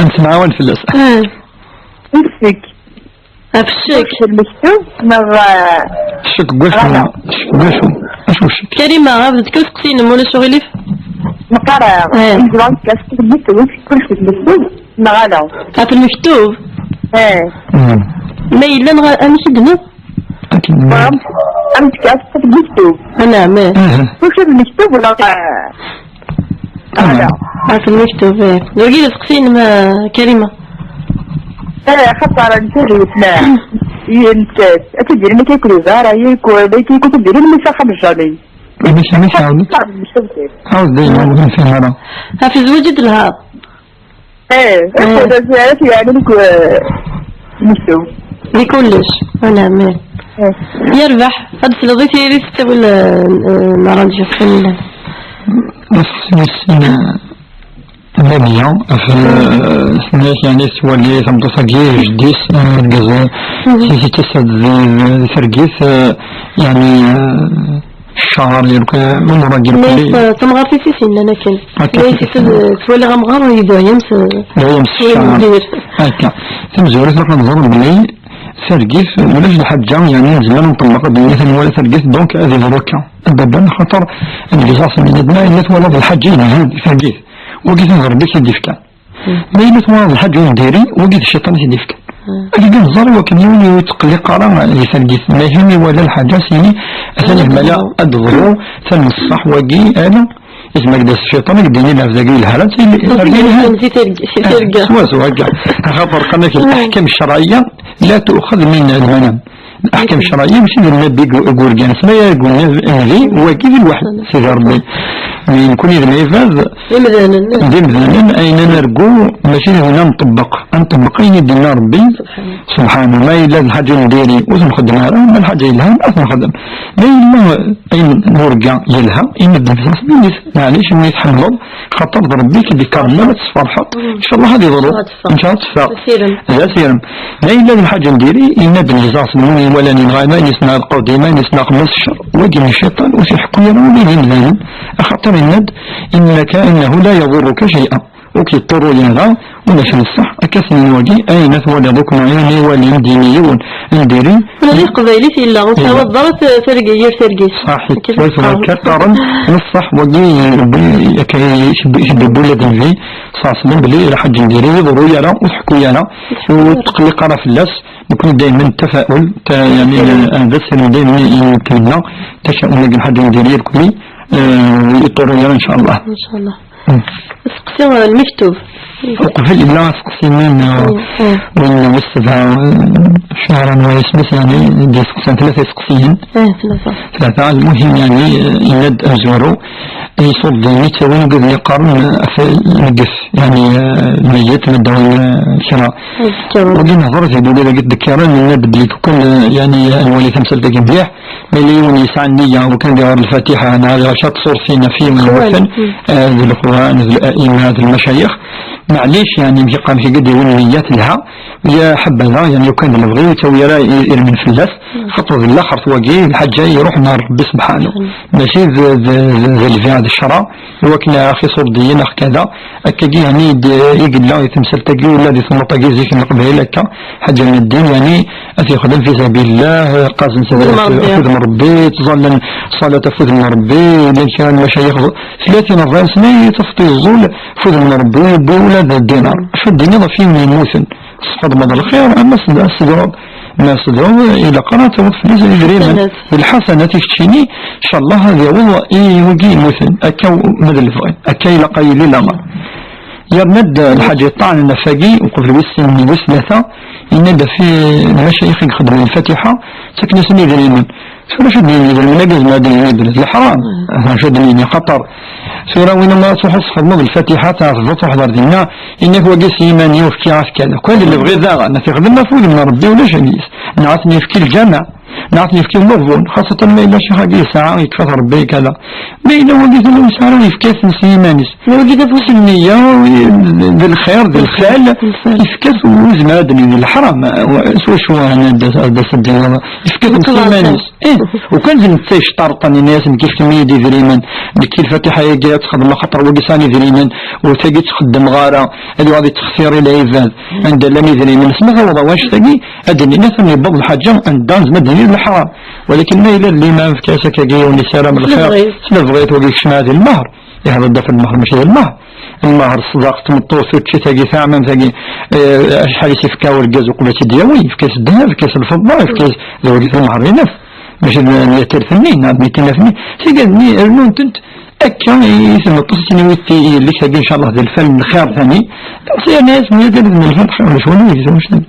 Ad nemɛawan fell-as. Ah. Yes-k. Ɣef ccek. Ɣef lmektub neɣ, eh, ccek deg wacu? Ccek deg wacu? Acu ccek? Karima, ɣef d-tekk usteqsi-inem, ulac uɣilif? Neqqar, eh, eh, nezmer ad nefk asteqsi deg lmektub, kullec deg lmektub, neɣ ala? Ɣef lmektub? Eh. Hmm. Ma yella neɣ amek i d-tenniḍ? Akken. Ad nefk asteqsi deg lmektub. Anɛam, eh. Eh. Kullec deg lmektub neɣ, eh, Ala. Ɣef lmektub, eh. Wagi d asteqsi-inem, a Karima? Eh, xaṭer nettat d wetma. Yent, ad tt-id-irim akka akked uḍar, ay, ak-, d akka akked tt-id-irim, mi s axxam n Jami. Amek, amek, ɛawed? Xaṭer lmektub kan. Ɛawed, dayen, ur nfehhem ara. Ɣef zzwaǧ i d-telhaḍ? Eh, eh. Akked azar, yeɛni, nekk, eh, lmektub. Di kullec. Ala, amin. Eh. Yerbeḥ, ad d-tesleḍ i tayri tettawil, eh, eh, n ṛṛadyu, Kamila. Asteqsi wis sin, eh, Lamia, ɣef, eh, tenna-k, yeɛni, tettwali tameṭṭut-agi, jeddi-s, eh, argaz, eh, si, si, tettas-d di, di targit, eh, yeɛni, eh, ccer, yerk-, eh, umur-agi. Nna-yas, eh, tamɣart-is i s-yennan akken. Akka. Nna-yas, eh, twaliɣ amɣar, yedɛu-yam s, yedɛu-yam s ccer. Akka. Tamezwarut, ilaq ad nẓer belli targit, ulac lḥaǧa, yeɛni, nezmer ad nṭelleq belli atan wala targit, donc ad iḍru akka. Abadan, xaṭer, ad ngeẓ-as, ma yella twalaḍ lḥaǧa yelhan di targit, wagi d Ṛebbi i k-id-ifkan. Ma yella twalaḍ lḥaǧa ur n diri, wagi d cciṭan i t-id-ifkan. Ad igi neẓẓar i wakken yiwen ur yettqelliq ara di targit. Ma yella iwala lḥaǧa, s-yini, atan ihmala ad d-teḍru, tan n ṣṣeḥ wagi, ala, izmer ad d-yas cciṭan, ad d-yini lɛebd-agi yelha, ad tili, ad tili lhan. Si tirga, si tirga. Swaswa, akka. Axaṭer qqaren-ak leḥkam ccerɛiyya la tu'xad min lmanam. Leḥkam ccerɛiyya mačči d nnbi i gu-, i yurgan. Sma ya gu-, nnbi, wagi d lweḥy, Sidi Ṛebbi. Mi nekni d lɛibad, d imdanen, ayen ad nergu, mačči d ayen ad nṭebbeq. Ad nṭebbeq ayen i d-yenna Ṛebbi, subḥanahu. Ma yella d lḥaǧa n diri, ur t-nxeddem ara, ma lḥaǧa yelhan, ad t-nxeddem. Ma yella ayen nurga yelha, i medden s-, s-, maɛlic, ma tḥemmleḍ, xaṭer d Ṛebbi i k-id-ikermen, ad tfeṛḥeḍ. Ncallah ad iḍru. Ncallah ad teffeɣ. Asirem. D asirem. Ma yella d lḥaǧa n diri, yenna-d ngeẓ-as, win iwalan yenɣa iman-is neɣ lqewd iman-is neɣ xemmes ccer, wagi n cciṭan, ur t-iḥekku ara ula d imdanen, axaṭer yenna-d, إنك، إنه لا يضرك شيئا. Ur k-yeṭṭurru ara, ulac n ṣṣeḥ, akka s-nnan wagi, ayen ad twaliḍ akk neɣ ayen iwala d yini yiwen n diri. Ula d iqbaylit yella, ur tettawiḍ ara t-, targa yir targit. Ṣaḥit, akka i ttwayeḍ qqaren. Akka qqaren, n ṣṣeḥ wagi, Ṛebbi, akka i, i, i, i, ula d Nnbi, ṣaṣlen belli lḥaǧ n diri, ur yeḍru ara, ur tḥekku ara, ur tettqelliq ara fell-as. Nekni daymen ttafa'ul, ta-, yeɛni, eh, d asirem daymen i, i ntemmenna, taca'um deg lḥaǧ n diri irkuli, eh, ur yeṭṭurru ara, ncallah. Ncallah. Seqsi, eh, lmektub. Uqbel yella aseqsi-nni n, eh, win wis sebɛa, eh, Cahran wa isem-is, yeɛni, d-iseqsan tlata iseqsiyen. Eh, tlata. Tlata, lmuhim, yeɛni, eh, yenna-d amezwaru, iṣuṛdiyen i ttawin wid yeqqaren, eh, ɣef lmeyyet, yeɛni, eh, lmeyyet, ma d-awin, eh, kra. Wagi nehḍer-it-id ula d agi d-kkaren, yenna-d belli lukan, eh, yeɛni, ad nwali tamsalt-agi mliḥ, ma yella yiwen yesɛa nniya, lukan ad iɣer Lfatiḥa, neɣ ad iɣer kra n tṣurtin ɣef yiwen n watan, eh, d lexwan, d la'ima, d lmacayix, maɛlic, yeɛni, mi yeqqar-ak ad d-yawi nniya telha, ya ḥebada, yeɛni, lukan d lebɣi, ur yettawi ara i-, irmen fell-as, xaṭer d laxert wagi, lḥaǧa iruḥ ɣer Rebbi subḥanahu. Mačči d, d, d, d lbiɛ d ccra, iwakken ax iṣurdiyen, ax kada, akkagi, yeɛni, d, i yella i temsalt-agi, ula di temnaḍt-agi zik n Leqbayel akka, ḥaǧa n ddin, yeɛni, ad t-yexdem fi sabilillah, qqazen s afud n Rebbi, ttẓallan ṣṣalat ɣef wudem n Rebbi, llan kra n lmacayix, tlatin ṛebɛin sna i tafeḍ yeẓẓul ɣef wudem n Rebbi, ur yewwi ula d ddinar. Acu ad d-tiniḍ ɣef yiwen yemmuten? Tesxedmeḍ lxir, ama s-, s-, ma s-, ilaq ara taweḍ fell-as idrimen, d lḥasanat i keččini, ncallah ad yaweḍ i wigi yemmuten, akka ma d lebɣi, akka ilaq a yili lameṛ. Yerna-d lḥaǧa yeṭṭaɛnen ɣef wagi, uqbel wis sin, wis tlata, yenna-d ɣef lmacayix i ixeddmen lfatiḥa, ttaken-asen idrimen. Tura acu d-nini, idrimen-agi zemren ad d-nini belli d leḥram. Acu d-nini, xaṭer tura win ma truḥeḍ txedmeḍ lfatiḥa, tɛetbeḍ, truḥeḍ ar dinna, yenna-k wagi s yiman-iw fkiɣ-as kada. Kan d lebɣi daɣen, ad t-ixdem ɣef wudem n Rebbi, ulac anis. Neɣ ad ten-yefki lǧameɛ, neɣ ad ten-yefki lmeɣbun, xaṣṣatan ma yella ccix-agi yesɛa, yekfa-t Rebbi kada. Ma yella wagi tura ur yesɛi ara, yefka-ten s yiman-is. Ma wagi d afus n nniya, d lxir, d lxal, yefka-t, ur yezmir ad d-nini d leḥram, s wacu ad d-as-, ad d-as-, ad d-, yefka-t s yiman-is. Ih, ukan d netta yecṭarṭen, yenna-yasen, "Kif kemmi-yi-d idrimen, nekki lfatiḥa-agi ad txedmeɣ, xaṭer wagi sɛan idrimen, ur tagi ttxeddmeɣ ara, ad yuɣal yettextir i lɛibad, anda llan idrimen." Asma taweḍ wanect-agi, ad d-nini atan yewweḍ lḥaǧa, anda nezmer ad d-nini d leḥram. Walakin ma yella d liman, fka-as akkagi, ur yessaram lxir, s lebɣi-t, wagi yekcem di lmehr. Ihḍer-d ɣef lmehr, mačči d lmehr. Lmehr, ṣṣdaq, tmeṭṭut, tuččit-agi, taɛmamt-agi, eh, acḥal i s-ifka urgaz uqbel ad tt-id-yawi? Ifka-s ddheb, ifka-s lfeḍḍa, ifka-s d wagi lmehr-ines. Mačči d, d yatert-nni, neɣ d mitinat-nni. Tigad-nni, rnun-tent akka i tmeṭṭut, i tt-in-yewwit yelli-k-agi, ncallah, d lfal n lxir tani. Yerna-yas meyya d lfatiḥa, ulac wala yegza, ulac.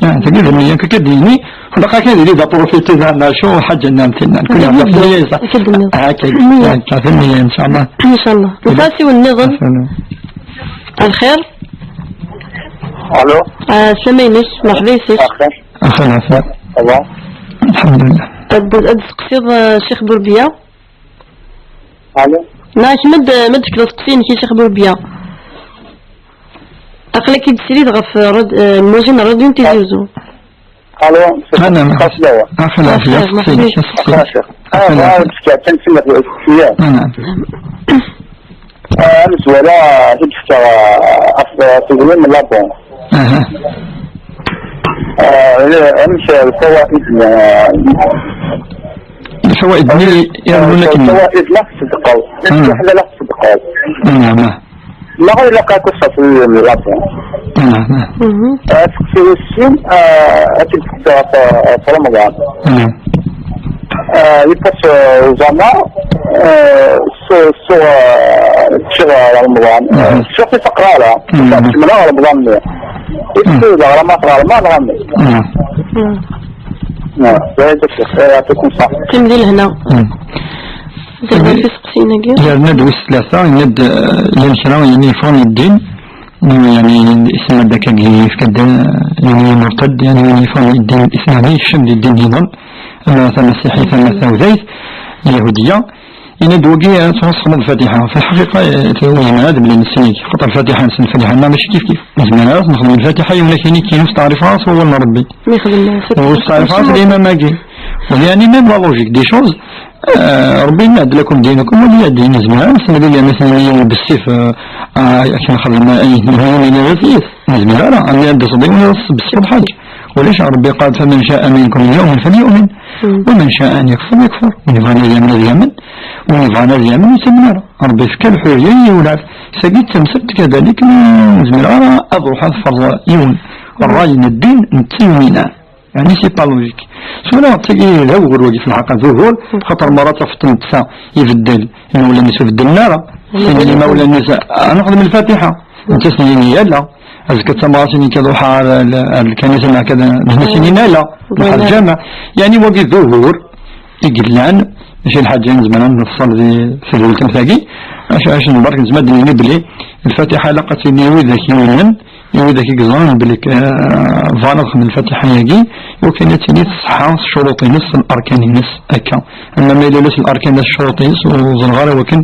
Ah, tagi d nniya, akka d-yini, laqaq ad yili d apṛufiti, da, neɣ acu, ḥaǧa nniḍen tinna. Kul ḥaǧa f nniya. Akka d nniya. Ah, akka, nniya. Akka, f nniya, ncallah. Ncallah. Nfa asiwel nniḍen. Lxir. Alo. Ah, sslam-inek, merḥba yes-k. Lxir. Lxir, lxir. Ça va? Alḥemdulillah. Ad, ad d-testeqsiḍ, ah, Ccix Burbiya? Alo. Neɣ kemm ad, ma d-tefkeḍ asteqsi-inek i Ccix Burbiya. Aql-ak-id srid ɣef rad-, eh, lmuzin n rradyu n Tizi Uzzu. Alo. Ana, ana. Xas lawa. Axel, axel, axel, axel, axel, axel. Ah, ah, tefka kan tella fi, fi. Ana. Ah, amezwara, i d-fkeɣ, ah, af, ah, tugni n labon. Aha. Ah, amek lfawaid n, ah, lfawaid-nni, ah, yernu akken lfawaid la tṣeddqeḍ. Ana. Lfawaid la tṣeddqeḍ. Ana, ana. Maɣef ilaq akk ṣṣaf n latin? Ah, ah. Mhm. Ah, teqsi wis sin, ah, ad tt-id-tekkes ɣef, ɣef Remḍan. Ah. Ah, yeṭṭes, ah, uzamer, ah, s-, s-, ah, ččiɣ ɣer Remḍan. Mhm. Ah, ččiɣ ur t-aqra ara. Mhm. Kemmleɣ Remḍan-nni. I teqsi d aɣrama ɣer Remḍan, neɣ amek? Mhm. Ah, d ayen d-ssiɣ. Ah, yeɛṭikum ṣṣeḥḥa. Qqim di lehna. Mhm. Yerna-d wis tlata, yenna-d, eh, llan kra, yani, yeffɣen i ddin, yani, isemma-d akka, yefka-d, eh, yani, murtad, yani, win yeffɣen i ddin islam, yekcem di ddin nniḍen, ama tamasiḥit, ama tawdayt, lyahudiya, yenna-d wagi, eh, ad txedmeḍ lfatiḥa. Fi lḥaqiqa, eh, ur yezmir ad mlen ssnig, xaṭer lfatiḥa-nsen, lfatiḥa-nneɣ mačči kif kif. Nezmer ad nexdem lfatiḥa, yiwen akini kinu steɛrifeɣ s wawal n Rebbi. Ur steɛrifeɣ s limam-agi. Yani, même la logique des choses, Euh, Rebbi yenna-d: "Lakum dinukum waliya din." Nezmer ad nsemlil yerna ad t-nini yiwen bessif, euh, euh, akken xedmen, euh, ayen yellan d ass-is. Nezmer ara, ad d-iṣeḍ yiwen ad s-tbesseḍ ḥaǧa. Ulac, Rebbi qal: "Faman ca'a minkum an yu'min falyu'min, wa man ca'a an yakfur." Win yebɣan ad yamen, ad yamen. Win yebɣan ad yamen, ur yamen ara. Rebbi yefka lḥuriya i yiwen. Sagi d tamsalt kadalik, nezmer ara ad ruḥ ad ferḍ yiwen. Ṛṛay n ddin n tiyunin. Yani, c'est pas logique. Tura, tagi d awgur wagi, fi lḥaqa d ugur, xaṭer mara tafeḍ netta ibeddel, imawlan-is ur beddlen ara. Sin imawlan-is, ad nexdem lfatiḥa. Netta s-nini yala. Azekka d tameɣra s-nini kan ruḥ ar, ar, ar lkanisa neɣ kada, d-nini yala. Ruḥ ar lǧameɛ. Yeɛni wagi d ugur i yellan, mačči lḥaǧa i nezmer ad nefṣel di tedwilt am tagi. Acu, acu nberek nezmer ad d-nini belli lfatiḥa ilaq ad tili i widak yumnen, i widak i yeẓran belli, eh, bɣan ad xedmen lfatiḥa-agi, iwakken ad tili tṣeḥḥa s ccuruṭ-ines, s larkan-ines, akka. Ama ma yella ula s larkan, ula s ccuruṭ-ines, ur ẓriɣ ara iwakken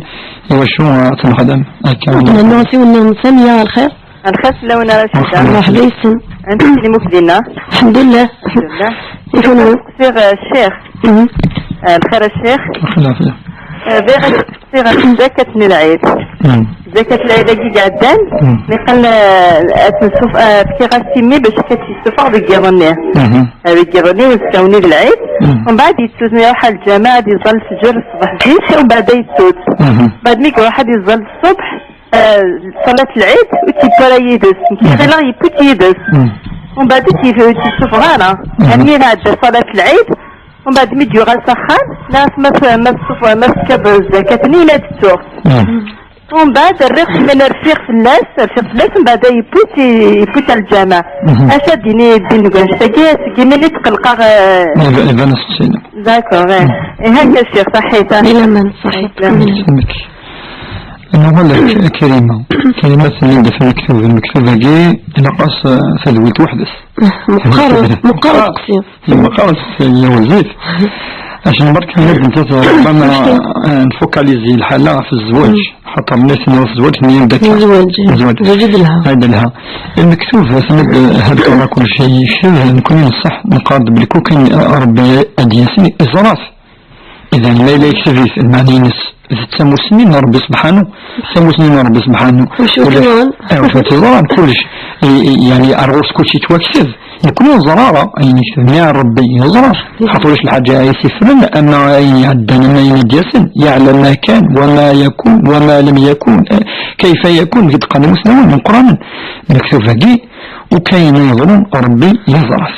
iwacu, eh, ad t-nexdem akka. Nehna asiwel-nniḍen Samiya, lxir. Lxir fell-awen a Racida. Merḥba yes-sen. Anti imukdina? Alḥemdulillah. Alḥemdulillah. I kunwi? Sqsiɣ, eh, ccix. Mhm. Eh, lxir a ccix. Lxir, lxir. Eh, bɣiɣ ad sqsiɣ ɣef zzakat n lɛid. Mhm. Zzakat n lɛid-agi i iɛeddan, mhm, niqal, eh, ad nsuf-, eh, fkiɣ-as timmi bac akka tt-yessufeɣ deg yiḍ-nni. Mhm. Eh, deg yiḍ-nni, uzekka-nni d lɛid. Mhm. Umbeɛd yettu-t, iruḥ ar lǧameɛ ad iẓẓal lfeǧǧer ṣṣbeḥ zik, umbeɛd ad yettu-t. Mhm. Umbeɛd mi iruḥ ad iẓẓal ṣṣbeḥ, eh, ṣṣalat lɛid, ur tt-yewwi ara yid-s. Nekk, mhm, ɣileɣ yewwi-tt yid-s. Mhm. Umbeɛd ur tt-yif-, ur tt-yessufeɣ ara. Mhm. Armi tɛedda ṣṣalat lɛid, umbeɛd mi d-yuɣal s axxam, nniɣ-as ma t-, ma tessuf-, ma tefkiḍ zzakat-nni, yenna-d ttuɣ-tt. Mhm. Umbeɛd rriɣ-tt, mi rfiɣ fell-as, rfiɣ fell-as, umbeɛd yewwi-tt, yewwi-tt ar lǧameɛ. Mhm. Acu ad d-yini ddin deg wannect-agi, seg yimi i tqelqeɣ, eh, iba-, iban-as-d Sina. D'accord, eh. Mhm. Eh, akka ccix, ṣaḥḥit, ah. Di laman, ṣaḥḥit. Di laman. Yesmek. Nuɣal ɣer K-, Karima. Karima tenna-d ɣef lmektub. Lmektub-agi ilaq-as, eh, tadwilt weḥd-s. Meqqar, meqqar usteqsi. Meqqar usteqsi, ya ɣezzif. Acu n berka, ma d-netta, ربما, eh, nfocaliser lḥala ɣef zzwaǧ. Mm. Xaṭer nitni zzwaǧ, nni-, zzwaǧ, eh. Zzwaǧ. Zzwaǧ d lha. Ay d lha. Lmektub, tenna-d, eh, هذا كل شيء يكتب، nekkni neṣṣeḥ, neqqar-d belli kukan, eh, Rebbi ad d-yasi, iẓra-t. Idan, ma yella yekteb-it, lmeɛna-ines d tamusni n Ṛebbi Sebḥanu, tamusni n Ṛebbi Sebḥanu. Ulac, eh, ulac iẓran kullec. I, i, yeɛni, ar ɣur-s kullec yettwakteb. Nekkni ur neẓri ara ayen yekteb, nniɣ Ṛebbi yeẓra. Xaṭer ulac lḥaǧa ay s-yeffren, ama ayen iɛeddan, ama ayen i d-yasen. يعلم ما كان وما يكون وما لم يكن. Eh, كيف يكون, deg ddqan imusnawen imeqqranen. Lmektub-agi, ukayen yeḍrun, Ṛebbi yeẓra-t.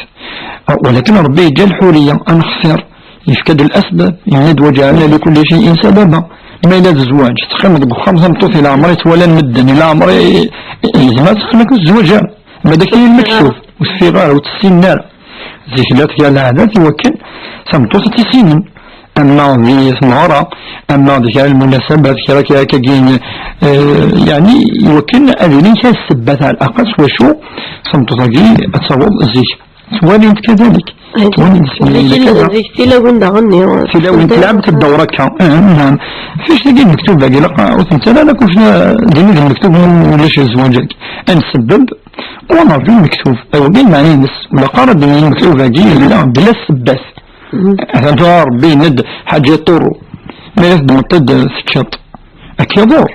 Walakin Ṛebbi yeǧǧa lḥuriya, ad nextir. Yefka-d الأسباب, yenna-d: "وجعلنا لكل شيء سببا." Ma yella d zzwaǧ, teqqimeḍ deg uxxam, tameṭṭut i leɛmer i ttwalan medden, i leɛmer i, i, yezmer ad teqqim akk ur tezwaǧ ara. Ma d akken i lmektub, ur teffiɣ ara, ur tt-ssinen ara. Zik la tga leɛdat i wakken tameṭṭut ad tt-issinen. Ama di tmeɣra, ama di kra n lmunasabat, kra, kra, kra, eh, yeɛni, i wakken ad ilin kra n ssebbat ar aqas wacu tameṭṭut-agi ad taweḍ zik. Twalimt kadalik. Ay, twalimt zik, zik, zik tilawin daɣen-nni. Tilawin tlaɛbent ddawr akka. Ah, naɛam. Fic tagi lmektub-agi, ilaq ur tent-ara akk, din i d lmektub, ulac zzwaǧ-agi. Ad nsebbeb, ur nerǧu lmektub. Aywa, kan lmeɛna-ines. Ur ilaq ara ad d-nini lmektub-agi yella bla ssebbat. Mhm. Atan tura Ṛebbi yenna-d ḥaǧa iṭurru. Ma ara teddmeḍ-d teččeḍ. Akka iḍur.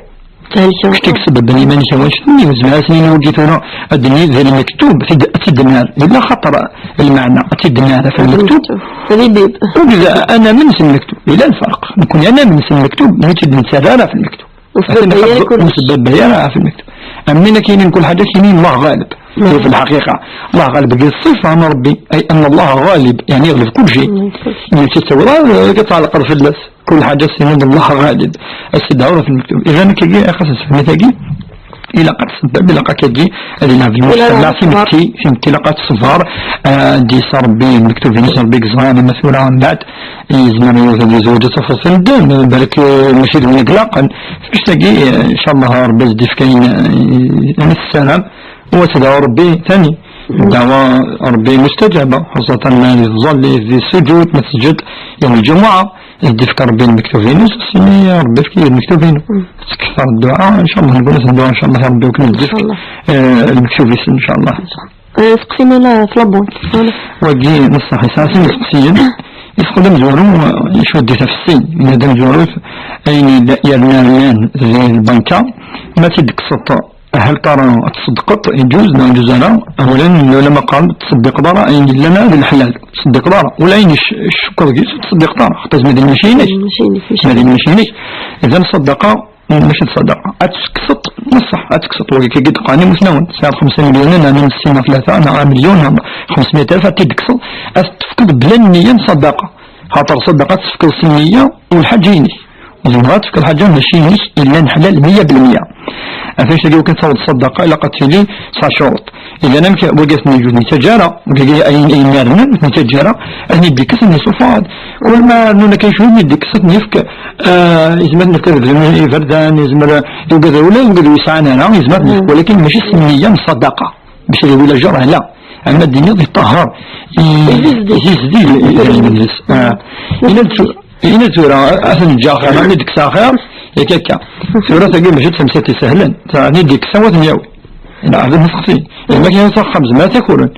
Kečč i isebbeben iman-ik a wanect-nni, ur zmireɣ ad s-nini wagi tura ad d-nini d lmektub, tid-, ad tt-id-nerr. Yella xaṭer lmeɛna, ad tt-id-nerr ɣef lmektub. Ugza ad namen s lmektub. Yella lferq. Nekkni ad namen s lmektub, ur tt-id-nettarra ara ɣef lmektub. Ur sbabbeɣ ara ɣef lmektub. Am win akka yinin kul ḥaǧa, yinin Allah ɣalib. Fi lḥaqiqa, Allah ɣalib deg ṣṣifa n Ṛebbi, ay anna Allah ɣalib, yeɛni yeɣleb kul cay. Ur yettawi ara ad tɛelqeḍ fell-as. Kul ḥaǧa tessneḍ Allah ɣalib. Ad s-id-ɛawdeɣ ɣef lmektub. Iban akkagi, axas n tfehmit-agi, ilaq ad tsebbeb, ilaq akkagi, ad ilɛeb lmujtamaɛ timetti, timetti ilaq ad tṣebber, ah, ad d-yas Ṛebbi, lmektub-ines Ṛebbi yeẓra, ama tura mbeɛd, yezmer yiwet ad yezweǧ ad tafeḍ medden, balak, eh, mačči d win i ilaqen. Fict-agi, eh, ncallah Ṛebbi ad s-d-yefk ayen, eh, ayen tessaram, u ad tedɛu Ṛebbi tani. Ddeɛwa Ṛebbi mustajaba, xaṣṣatan ma di tẓallit, di ssuǧud, ma tesǧed yawm lǧumuɛa. Ad d-ifk Ṛebbi lmektub-ines, s-nni Ṛebbi efk-iyi lmektub-inu. Mm. Tettkettar dduɛa, ncallah, nqul-as dduɛa, ncallah, Ṛebbi akken ad d-ifk, eh, lmektub-is, ncallah. Eh, seqsi ma la f la banque. Wagi, neṣṣaḥ, yesɛa sin iseqsiyen. Yesqel amezwaru, eh, icudd-it ɣef sin. Yenna-d amezwaru, ayen yella, yerna llan di lbanka, ma t-id-tekkseḍ Hal tara ad tṣeddqeḍ, iǧuz neɣ iǧuz ara? Awlan n lɛulama qqaren ur tettṣeddiqeḍ ara ayen yellan ara d leḥlal, ur tettṣeddiqeḍ ara. Ula ayen ic-, icekkeḍ deg-s ur tettṣeddiqeḍ ara, xaṭer ma d mačči inek. Mačči inek, mačči inek. Ma d mačči inek. Idan ṣṣadaqa, mačči d ṣṣadaqa. Ad tekkseḍ, neṣṣaḥ, ad tekkseḍ. Wagi kagi d-qqaren imusnawen. Tesɛiḍ xemsa milyunen, ɛni ssin neɣ tlata, neɣ amelyun, neɣ xemsmiyat alef, ad t-id-tekkseḍ, ad t-tefkeḍ bla nniya n ṣṣadaqa. Xaṭer ṣṣadaqa ad tt-tefkeḍ s nniya u lḥaǧa inek. Zemreɣ ad tefkeḍ lḥaǧa mačči inek, illan ḥlal meyya belmeyya. Ɣef wannect-agi, wakken taweḍ ṣṣadaqa, ilaq ad tili tesɛa ccuruṭ. Idan amek wagi ad ten-yeǧǧu, ur ten-yettaǧǧa ara, wagi ayen, ayen irnen, ur ten-yettaǧǧa ara, ad ten-id-yekkes, ad ten-yessufeɣ. Kul ma rnun akka cwiya, ad ten-id-yekkes, ad ten-yefk, ah, yezmer ad ten-yefk ad bdun iberdan, yezmer i wigad ula d wigad ur yesɛan ara, yezmer ad ten-yefk, walakin mačči s nniya n ṣṣadaqa, bac ad yawi lajer, ala. Ama d-tiniḍ yeṭṭahher, i-, yezdeg, yezdeg idrimen-is. Ah. Ina d-, ina d tura, ad ten-ǧǧeɣ axir, ad ten-id-kkseɣ axir, yak akka. Tura tagi mačči d tamsalt isehlen, ta-, ad ten-id-yekkes, ad ten-yawi. Ina, ad ten-nseqsi. Yemma kan s axxam, zemreɣ ad t-akuren.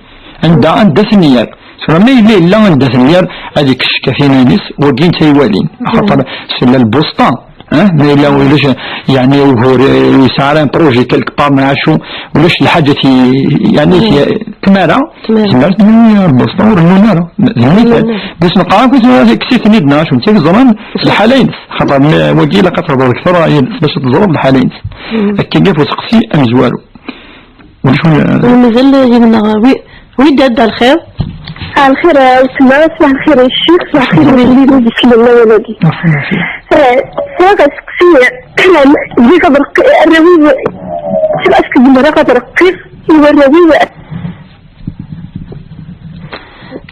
Anda, anda ad ten-yerr? Tura ma yella, yella anda ad ten-yerr, ad yekkes ccekkatin-ines, wagi n tayuwalin. Axaṭer, s-, la lbusṭa, ah, ma yella ulac, yeɛni, ugur, eh, yesɛa ara un projet quelque part, neɣ acu, ulac lḥaǧa ti-, yeɛni, ti-, tmara, tmara. Tmara, tmara, lbusṭa ur rennun ara. D lmital. Bas neqqar akk tura kkes-iten-id, neɣ acu, netta yeẓran lḥala-ines. Xaṭer, ma, wagi ilaq ad tehḍeṛ kter, bac ad teẓreḍ lḥala-ines. Akka i ɣef useqsi amezwaru. Ulac win, eh, mazal yid-neɣ wi-, Widad, a lxir? A lxir, a weltma, ṣbaḥ lxir a ccix, ṣbaḥ lxir a wlidi, bismillah, waladi. Ṣbaḥ lxir. Eh, sɛiɣ aseqsi, zik ad reqqi-, arraw-iw, amek zemreɣ ad reqqiɣ i warraw-iw?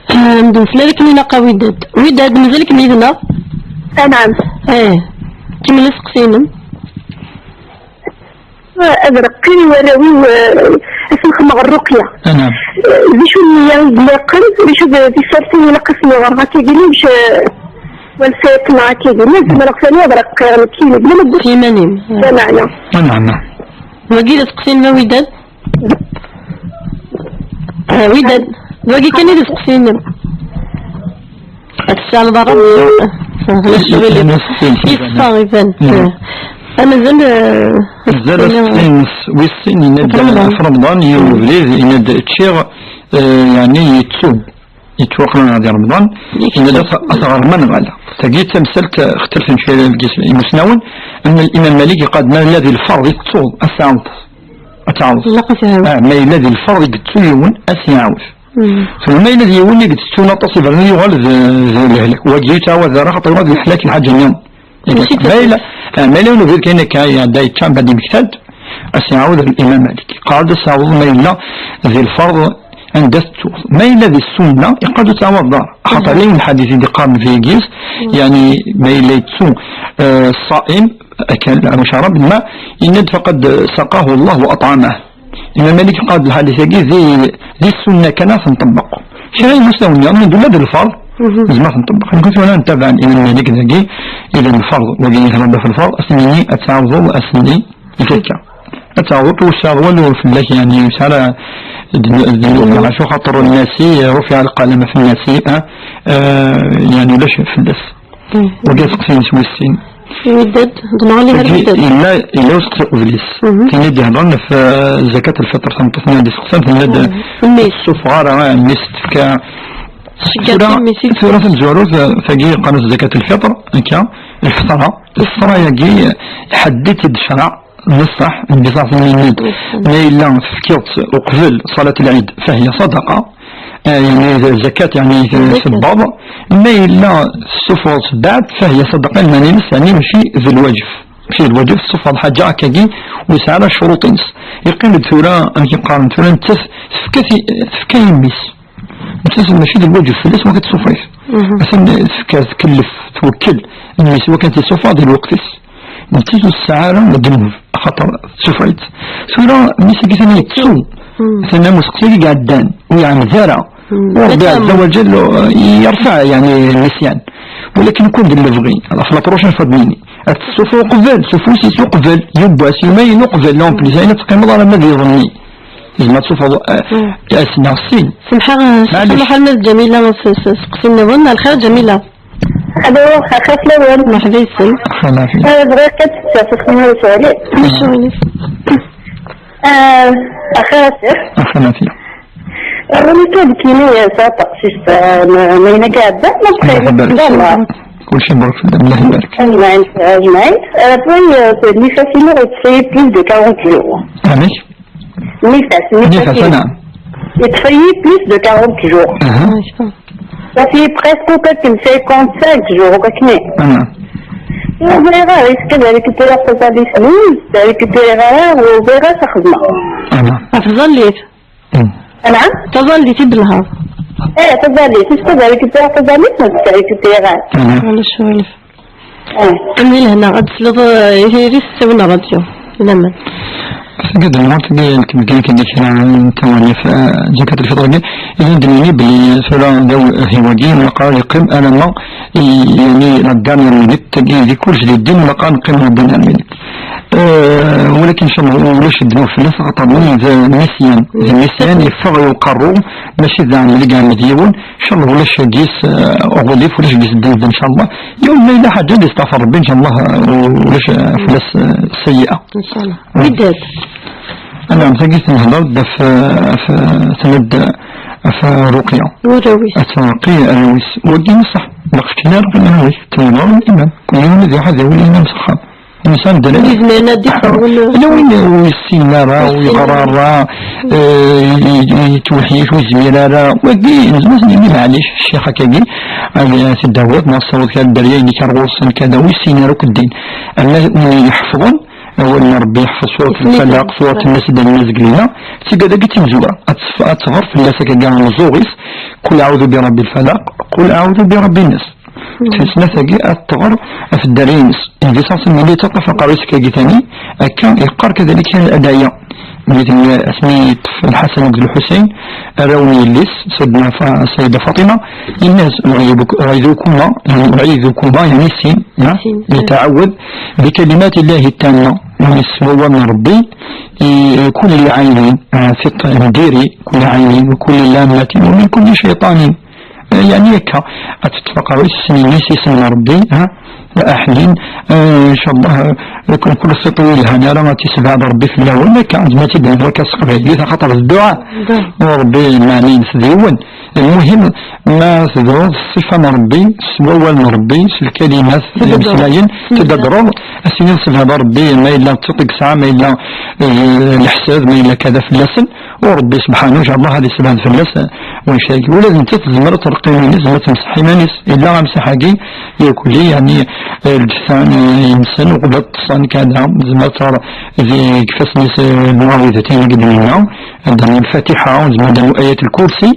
Ah, ndu fell-ak mi ilaq a Widad. Widad, mazal-ikem yid-neɣ? Anɛam. Eh, kemmel aseqsi-inem. Ad reqqiɣ i warraw-iw, eh, ad sen-xedmeɣ rruqya. Anɛam. Eh, d acu nniya i ilaqen, d acu d tifertin ilaq ad sen-ɣreɣ akkagini, bac, eh, wal sayt neɣ akkagini, ad zemreɣ sani ad reqqiɣ nekkini, bla ma ddut s iman-im. Lameɛna. Anɛam. Wagi d aseqsi-inem a Widad? Eh, Widad, wagi kan i d aseqsi-inem. Ad tesɛelḍ ara d ccɣel. Yeṣfa, iban. Amazal, eh, mazal aseqsi-ines wis sin, yenna-d ɣef Remḍan, yiwen ubrid, yenna-d ččiɣ, eh, yeɛni yettu, yettwaqlan di Remḍan, yenna-d at-, at ɣer ma nɣala. Tagi d tamsalt, eh, xtelfen cwiya deg imusnawen, am Imam Malik yeqqar-d ma yella di lferḍ i tettuḍ, ad tɛawdeḍ. Ad tɛawdeḍ. Ilaq ad tɛawdeḍ. Ah, ma yella di lferḍ i yettu yiwen, ad t-iɛawed. Tura ma yella d yiwen i yettun aṭas iberdan, yuɣal d, d lehlak. Wagi ur yettɛawad ara, xaṭer yuɣal d lehlak lḥaǧa-nni. Mačči d ma yella, ah, ma yella yiwen ubrid kan akka iɛedda yečča, mbeɛd yemmekta-d, ad s-iɛawed Imam Malik. Yeqqar-d ad s-tɛawdeḍ ma yella di lferḍ anda tettuḍ. Ma yella di ssunna, yeqqar-d ur tettɛawadeḍ ara. Axaṭer la yiwen lḥadit i d-iqqaren fi yigis, yeɛni ma yella yettu, eh, ṣṣaim, akal, aw carab, lma, yenna-d faqad saqahu Allah wa at'amah. Imam Malik yeqqar-d lḥadit-agi di, di ssunna kan ad t-nṭebbeq. Kra n imusnawen nniḍen, ula d lferḍ, nezmer ad t-nṭebbeq. Nekk tura ntabaɛ Imam Malik dagi, ila lferḍ, wagi yehḍer ɣef lferḍ, ad s-nini ad tɛawdeḍ ass-nni, d akka. Ad tɛawdeḍ, ur tesɛiḍ walu fell-ak, yeɛni, ur yesɛi ara ddnub, ddnub, neɣ acu, xaṭer nnasi, rufiɛ lqalam ɣef nnasi, ah, eh, yeɛni, ulac fell-as. Wagi aseqsi-ines wis sin. Widad, d neɣ liher Widad. Yella, yella useqsi uqbel-is. Tin i d-ihedṛen ɣef, eh, zakat lfitr, tameṭṭut-nni i d-iseqsan, tenna-d ur tessufeɣ ara, eh, mmi-s tefka. Tceggeɛ tura, mmi-s. Tura tamezwarut, eh, tagi qqaren-as zakat lfitr, akka, lfeṭra. Lfeṭra-agi, eh, iḥedded-tt-id ccṛeɛ. D ṣṣeḥ, Nnbi ṣaḥ yenna-d, ma yella tefkiḍ-tt uqbel ṣalat lɛid, fahiya ṣadaqa, eh, yeɛni zakat, yeɛni tebbaḍ, ma yella tessufɣeḍ-tt beɛd, fahiya ṣadaqa, lmeɛna-ines, yeɛni mačči d lwaǧeb, mačči d lwaǧeb tessufɣeḍ lḥaǧa akkagi, ur yesɛi ara ccuruṭ-ines. Yeqqim-d tura, amek i qqaren tura, nettat tefka ti-, tefka i mmi-s. Nettat mačči d lwaǧeb fell-as wakken ad tessufeɣ-it. Atan tefka, tkellef, twekkel mmi-s wakken ad t-yessufeɣ di lweqt-is. Nettat ur tesɛi ara ddnub, axaṭer tessufeɣ-it. Tura, mmi-s-agi atan yettu. Atan am useqsi-agi iɛeddan, ur iɛemmed ara. U Ṛebbi ɛezza wa ǧell, yerfa, yeɛni, nnisyan. Walakin ukan d lebɣi, ɣef la prochaine fois ad d-nini. Ad tessufeɣ uqbel, s ufus-is uqbel, yiwwas, yumayen uqbel, en plus, ayen ad teqqimeḍ alamma d iḍ-nni. Tzemreḍ ad tufeḍ, eh, ass neɣ sin. Semḥeɣ, eh, maɛlic. Semḥeɣ, Ḥalma d Ǧamila, s, s, seqsi nniḍen. Lxir, Ǧamila. Alo, axir fell-awen. Merḥba yes-m. Axir lɛafiya. Eh, bɣiɣ kan ad d-ssufɣeɣ yiwen usual. Acu? Eh, axir a sir. Axir lɛafiya. Win kan d-tini, eh, sa taqcict, eh, ma, ma yella iɛedda, ma txil. Allah ibarek. Kulci mebṛuk fell-am, Allah ibarek. Ajmaɛin, ajmaɛin. Eh, puis, eh, nifas-inu yeṭṭef-iyi plus de quarante jours. Amek? Nifas, nifas, nifas, anɛam. Yeṭṭef-iyi plus de quarante jours. Aha. Ça fait presque peut-être cinquante-cinq jours, ok. Anɛam. Ur bɣiɣ ara, yessefk ad récupérer taẓallit-nni, ur récupérer ara, ur bɣiɣ ara ad xedmeɣ. Ɣef tẓallit? Anɛam? Taẓallit i d-lhaḍ. Eh, taẓallit, yessefk ad récupérer taẓallit, ur récupérer ara. Ulac aɣilif. Am di lehna, ad tesleḍ, eh, i tayri s ttawin ṛṛadyu. Laman. Tagi d lmuṛt-agi n tmedyanin-agi kra n tawani f, eh, zakat lfitr-agi, ihi d-nini belli tura d aw-, ahiwagi, ur ilaq ara yeqqim alamma i, yani, la dernière minute, tagi di kullec di ddin, ur ilaq ara neqqim la dernière minute. Eh, walakin, inchallah, ulac ddnub fell-as, axaṭer d nisyan, d nisyan, yeffeɣ i uqerru, mačči d aɛmel i iɛemmed yiwen, inchallah, ulac deg-s, eh, uɣilif, ulac deg-s ddnub, inchallah. Yiwen ma yella ḥaǧa ad yesteɣfir Rebbi, inchallah, eh, ulac, eh, fell-as, eh, seyyi'a. Inchallah. Widak. Anɛam, tagi tenhedṛ-d ɣef, ɣef, tenna-d ɣef Ruqya. Warraw-is. Ad tṛeqqi arraw-is. Wagi ṣṣeḥ. Laqec kan ara ɣer arraw-is. Tenhedṛ d imam. Kul yiwen ad iḥader win imam s axxam. Insan d Wid nnan ad d-iffeɣ win. Ala win ur yessin ara, ur yeɣra ara, eh, yettweḥḥid, ur yezmir ara. Wagi, nezmer ad nini, maɛlic, ccix akkagi, ad t-id-tawiḍ, neɣ tessaweḍ kra n dderya, yenna-k ar ɣur-sen kada, ur yessin ara akk ddin. Ama win iḥefḍen, awal n Ṛebbi, yeḥfeḍ surat Lfalaq, surat Nnas, d Nnas deg lina, tigad-agi d timezwura. Ad tef-, ad tɣer fell-as akkagi ameẓẓuɣ-is, Qul aɛudu bi Ṛebbi Lfalaq, Qul aɛudu bi Ṛebbi Nnas. Tis snat-agi ad tɣer ɣef dderya-ines. Di ṣaṣ n Mali, ṭṭef aqerru-is akkagi tani, akka yeqqar kadalik adaya. Mi asmi yeṭṭef Lḥasan akked Lḥusin, arraw n yelli-s, Sayyidna Fa-, Sayyida Faṭima, yenna-as, أعيذك-، أعيذكما، يعني أعيذكما، يعني sin, ha? Sin. يتعوذ بكلمات الله التامة، يعني s wawal n Ṛebbi, i, كل عين, ah, tiṭ n diri, كل عين, وكل لامة, ومن كل شيطان. Eh, يعني akka, ad teṭṭef aqerru-is, sin-ines, isem n Ṛebbi, ha? Aḥnin, eh, inchallah, eh, kul, kul ṣṣiṭ ur yelhan ara, ad tt-yessebɛed Ṛebbi fell-awen, akka, nezmer ad tt-id-nehder akka s teqbaylit, axaṭer d dduɛa. Ṛebbi, maɛna-ines d yiwen. Lmuhim, ma tedɛuḍ s ṣṣifa n Ṛebbi, s wawal n Ṛebbi, s lkalimat, s imeslayen, teddadreḍ, ad s-tiniḍ sebɛed Ṛebbi, ma yella d tiṭ i yesɛa, ma yella, eh, leḥsad, ma yella kada fell-asen, u Ṛebbi subḥanahu, inchallah, ad yessebɛed fell-as, eh, wanect-agi. Ula d nettat tezmer ad treqq iman-is, tezmer ad temseḥ iman-is. Yella amsaḥ-agi, irkelli, yeɛni, eh, lǧetta, eh, insen, uqbel ad ṭṭsen kada, tezmer ad terr di, deg ifassen-is, eh, lmuɛawidatayn i d-nenna, ad d-nernu Lfatiḥa, tezmer ad d-nernu Ayat Lkursi,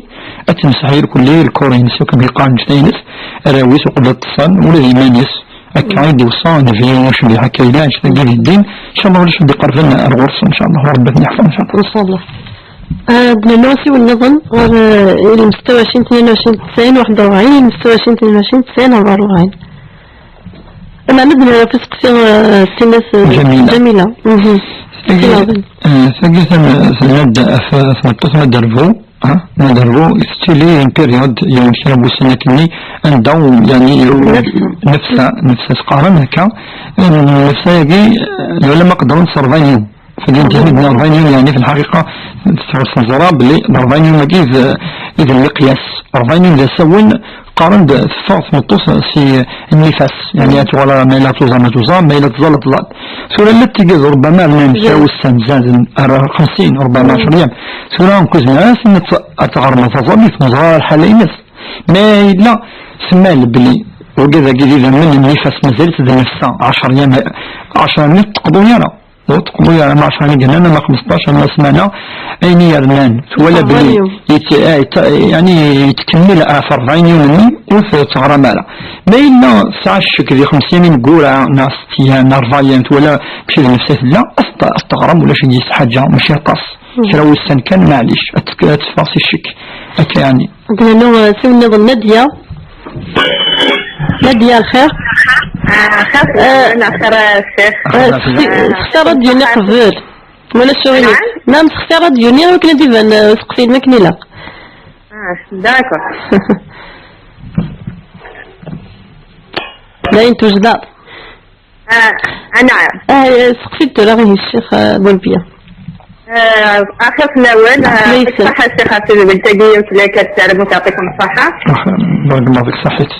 ad temseḥ irkelli, lkur-ines, akk i d-yeqqaren lǧetta-ines, arraw-is, uqbel ad ṭṭsen, ula d iman-is. Akka i d-iweṣṣa Nnbi, acbiḥ akka yella, anect-agi di ddin. Inchallah ulac ad d-iqerben ar ɣur-s, inchallah, Ṛebbi ad ten-yeḥfeḍ, inchallah. Inchallah. Ah, d-nernu asiwel nniḍen ɣer, eh, ilem setta u ɛecrin tnin u ɛecrin tesɛin waḥed u ṛebɛin, ilem setta u ɛecrin tnin u ɛecrin tesɛin ṛebɛa u ṛebɛin. Ameɛna ad nerr ɣef useqsi, eh, tinna, eh, Ǧamila. Ǧamila. Mhm. Tagi, eh, tagi tam-, tenna-d ɣef tmeṭṭut ma d-terbu. Ha? Ma d-terbu, tettili une période, yiwen kra n wussan akkenni, anda u, yani, u, nefsa, nefsa s-qqaren akka. Nefsa-agi, lɛulama qeddren-tt ṛebɛin yum. Fagi n tihid n ṛebɛin yum, yani, fi lḥaqiqa, teẓra belli d ṛebɛin yum-agi d, i d lmiqyas. Ṛebɛin yum d asawen, qqaren-d teffeɣ tmeṭṭut si nnifas, yani ad tuɣal ara ma yella tuẓa ma tuẓa, ma yella tẓal tẓal. Tura llant tigad ṛebbama rnan kra wussan zaden ar xemsin, ṛebbama ɛecra yam. Tura nekk ur zmireɣ ara ad tɣermeḍ taẓallit, ur neẓri ara lḥala-ines. Ma yella tmal belli wigad-agi d idammen n nnifas mazal-itt d nnefsa, ɛecra yam, ɛecra-nni ur teqḍu ara. Ur teqḍu ara, ama ɛecra i yennan, ama xmesṭac, ama ssmana, ayen i yernan, twala belli yet-, eh, yet-, yani, yettkemmil ɣef ṛebɛin yum-nni, ur t-, teɣram ara. Ma yella tesɛa ccek di xemsin ineggura, neɣ setta yam, neɣ ṛebɛa yam, twala mačči d nnefsa i tella, ad t-, ad teɣrem, ulac i d-yesḥaǧa, mačči aṭas. Kra wussan kan, maɛlic, ad tt-, ad teffeɣ si ccek. Akka yani. Ad nernu, eh, asiwel nniḍen, Nadia. Nadia, lxir? Ah, xir, eh, lxir, eh, ccix. Eh, sexsi, sexsi ṛṛadyu-nni qbel. Ma ulac aɣilif. Naɛam? Naɛam, sexsi ṛṛadyu-nni, akken ad d-iban, eh, useqsi-inem akken ilaq. Ah, d'accord. Dayen tujdaḍ. Ah, أنا. Ah, seqsi-d tura ɣer ccix, ah, Bulbiya. Ah, axir fell-awen, ah, ṣṣeḥḥa ccix ɣef tedwilt-agi, ur telli akka ttarem, تعطيكم الصحة. Barakallahu fik, ṣaḥḥit.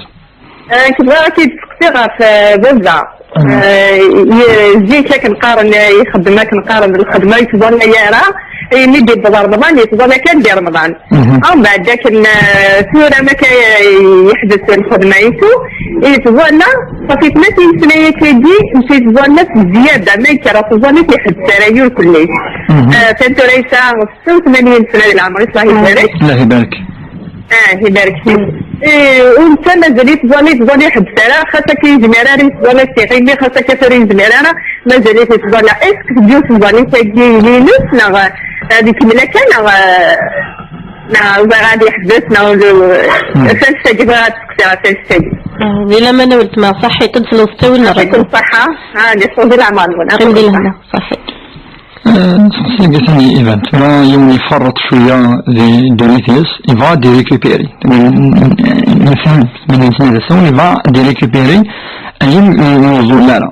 Ah, nekk bɣiɣ ad k-id-seqsiɣ ɣef, ah, baba. Eh, ye-, zik akken qqaren, eh, ixeddem akken qqaren lxedma, yettẓalla ara, imi d-yewweḍ Remḍan, yettẓalla kan di Remḍan. Mhm. Mbeɛd akken, eh, tura ma akka, eh, yeḥbes lxedma-is, yettẓalla, ṣafi tlatin sna yakagi, mca yettẓalla s zzyada, ma yekker ɣef tẓallit yeḥbes ara yur kulli. Mhm. Eh, atan tura yesɛa ستة وثمانين سنة di leɛmer-is, Allah ibarek. Allah ibarek. Ah, ibarek fik. Eh, u netta mazal yettẓalla, yettẓalla, yeḥbes ara, xas akka yezmer ara yettẓalla ad t-iɣimi, xas akka tura yezmer ara, mazal yettẓalla. Est-ce que teddu tẓallit-agi yili-ines, neɣ, eh, ad ikemmel akka, neɣ, eh, neɣ bɣa ad yeḥbes, neɣ, eh, tansa-agi bɣa ad seqsiɣ, tansa-agi. Ah, di laman a weltma, ṣaḥit, ad tesleḍ ttawil neɣ? Yɛṭikum ṣṣeḥḥa. Ah, di ṣṣeḥḥa, di leɛmer-nwen. Qqim di lehna, ṣaḥit. آه، نسقسي ثاني إيفان، ترى يوم يفرط شوية دي دونيتيس، يبغى دي ريكوبيري. نفهم من الإنسان هذا سون يبغى دي ريكوبيري، أي موضوع لا لا.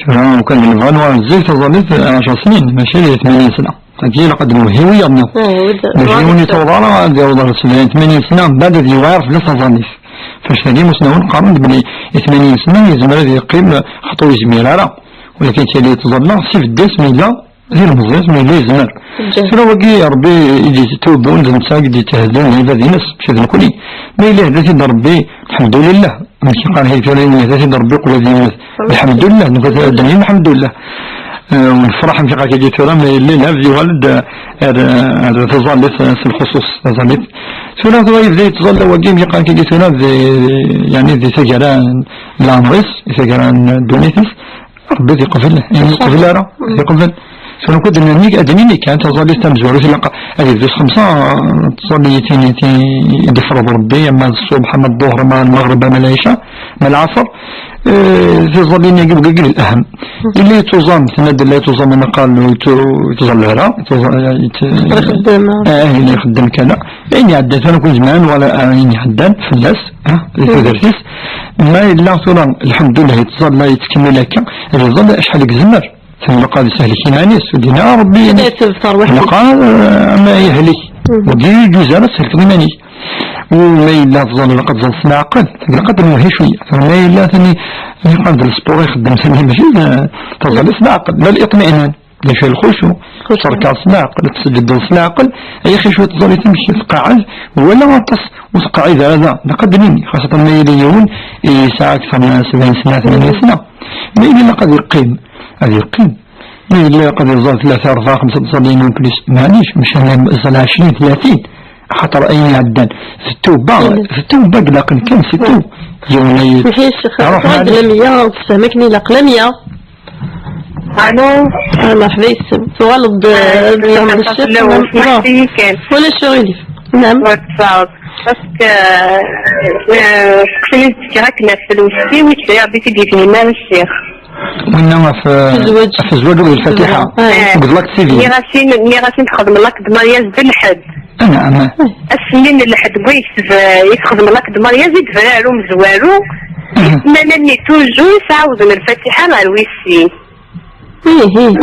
ترى وكان الفالوار زي تظلت عشر سنين، ماشي ثمانين سنة. هذه لقد نوهي ويا الناس. باش يوني توضع راه غادي يوضع سبعين ثمانين سنة، من بعد هذه يعرف لا تظلت. فاش ثاني مسنا نقارن بلي ثمانين سنة يزمر هذه يقيم خطو يزمير راه. ولكن تالي تظلنا سيف الدس ميلا دير مزيان، ما إلا يزمر. جاه. سير واقي ربي يجي توب ولد نسا قد يتهزن هذا دينس، ماشي ذا نكوني. ما إلا هذا سيد ربي، الحمد لله. ماشي قال هي كريم، هذا سيد ربي يقول هذا دينس. الحمد لله، نقول هذا الدنيا الحمد لله. آه، ونفرح ماشي قال كي جيت ولا، ما إلا لا في والد، آه، هذا، هذا تظل في، في الخصوص، تظل. سير هذا يبدا يتظل واقي، ماشي قال كي جيت ولا، ذي، يعني ذي سجران لامريس، سجران دونيتس. ربي يقبل، يعني يقبل راه، يقبل. شنو كنت نميك أدنيني كان تظلي تمزوري في لقا. هذه دوز خمسة، تظلي تي-، تي-، يدفر ربي، أما الصبح، أما الظهر، أما المغرب، أما العشاء، أما العصر. آه، تظلي نيجي بقى الأهم. اللي تظام، تنادي اللي تظام، أنا قال له تو-، تظل هنا، تظل، آه، يت-، الخدامة. آه، اللي يخدم كذا. يعني عدت أنا كنت زمان ولا، آه، يعني عدان في الناس، ها، اللي تدرسيس. ما إلا ثورة، الحمد لله، يتظل يتكمل هكا، يتظل شحال يزمر. ثم قال سهل كينانيس، ودينا ربي يعني. يتبتر واحد. قال، آه، ما يهلك. ودي يجوز أنا سهل كينانيس. وما إلا تظل لقد ظل سنة عقل، لقد نوهي شوية. فما إلا ثاني، يقال السبور يخدم ثاني ماشي، آه، تظل سنة عقل، لا الإطمئنان. دير فيها الخشوع، خشوع. تركع في العقل، تسجد في العقل، أي خشوع تظل تمشي تقعد، ولا غطس وتقعد هذا، لقد نيني، خاصة ما يلي يوم يسعى أكثر من سبعين سنة، ثمانين سنة. ما يلي لا قد يقيم، هذا يقيم. ما يلي لا قد يزال ثلاثة، أربعة، خمسة تصلي يوم بليس، معليش، مش أنا نزل عشرين، ثلاثين، خاطر أين عدان. في التوبة، في التوبة قلقن كان، في التوبة. يوم يد-، روح هاد معليش. المية، تفهمكني لا قلمية. ألو. آه، مرحبا يسلم. تغلط ب-، آه، بتعمل الشيخ. سمحتي كان. ولا شو يلي؟ نعم. واتساب. باسكو، آه، سقسيني كي راك ناس فلوسي، ويش يا بيتي ديتني مال الشيخ. وإنما في، في الزواج. في الزواج ولا الفاتحة. آه. قلت لك سيدي. مي غاسين، مي غاسين تخدم لك دمارياج بالحد. نعم. السنين اللي حد بغيت يتخدم لك دمارياج يتفرع له مزوالو. أها. ما نني توجو يسعاودن الفاتحة مع الويسين. إيه، إيه.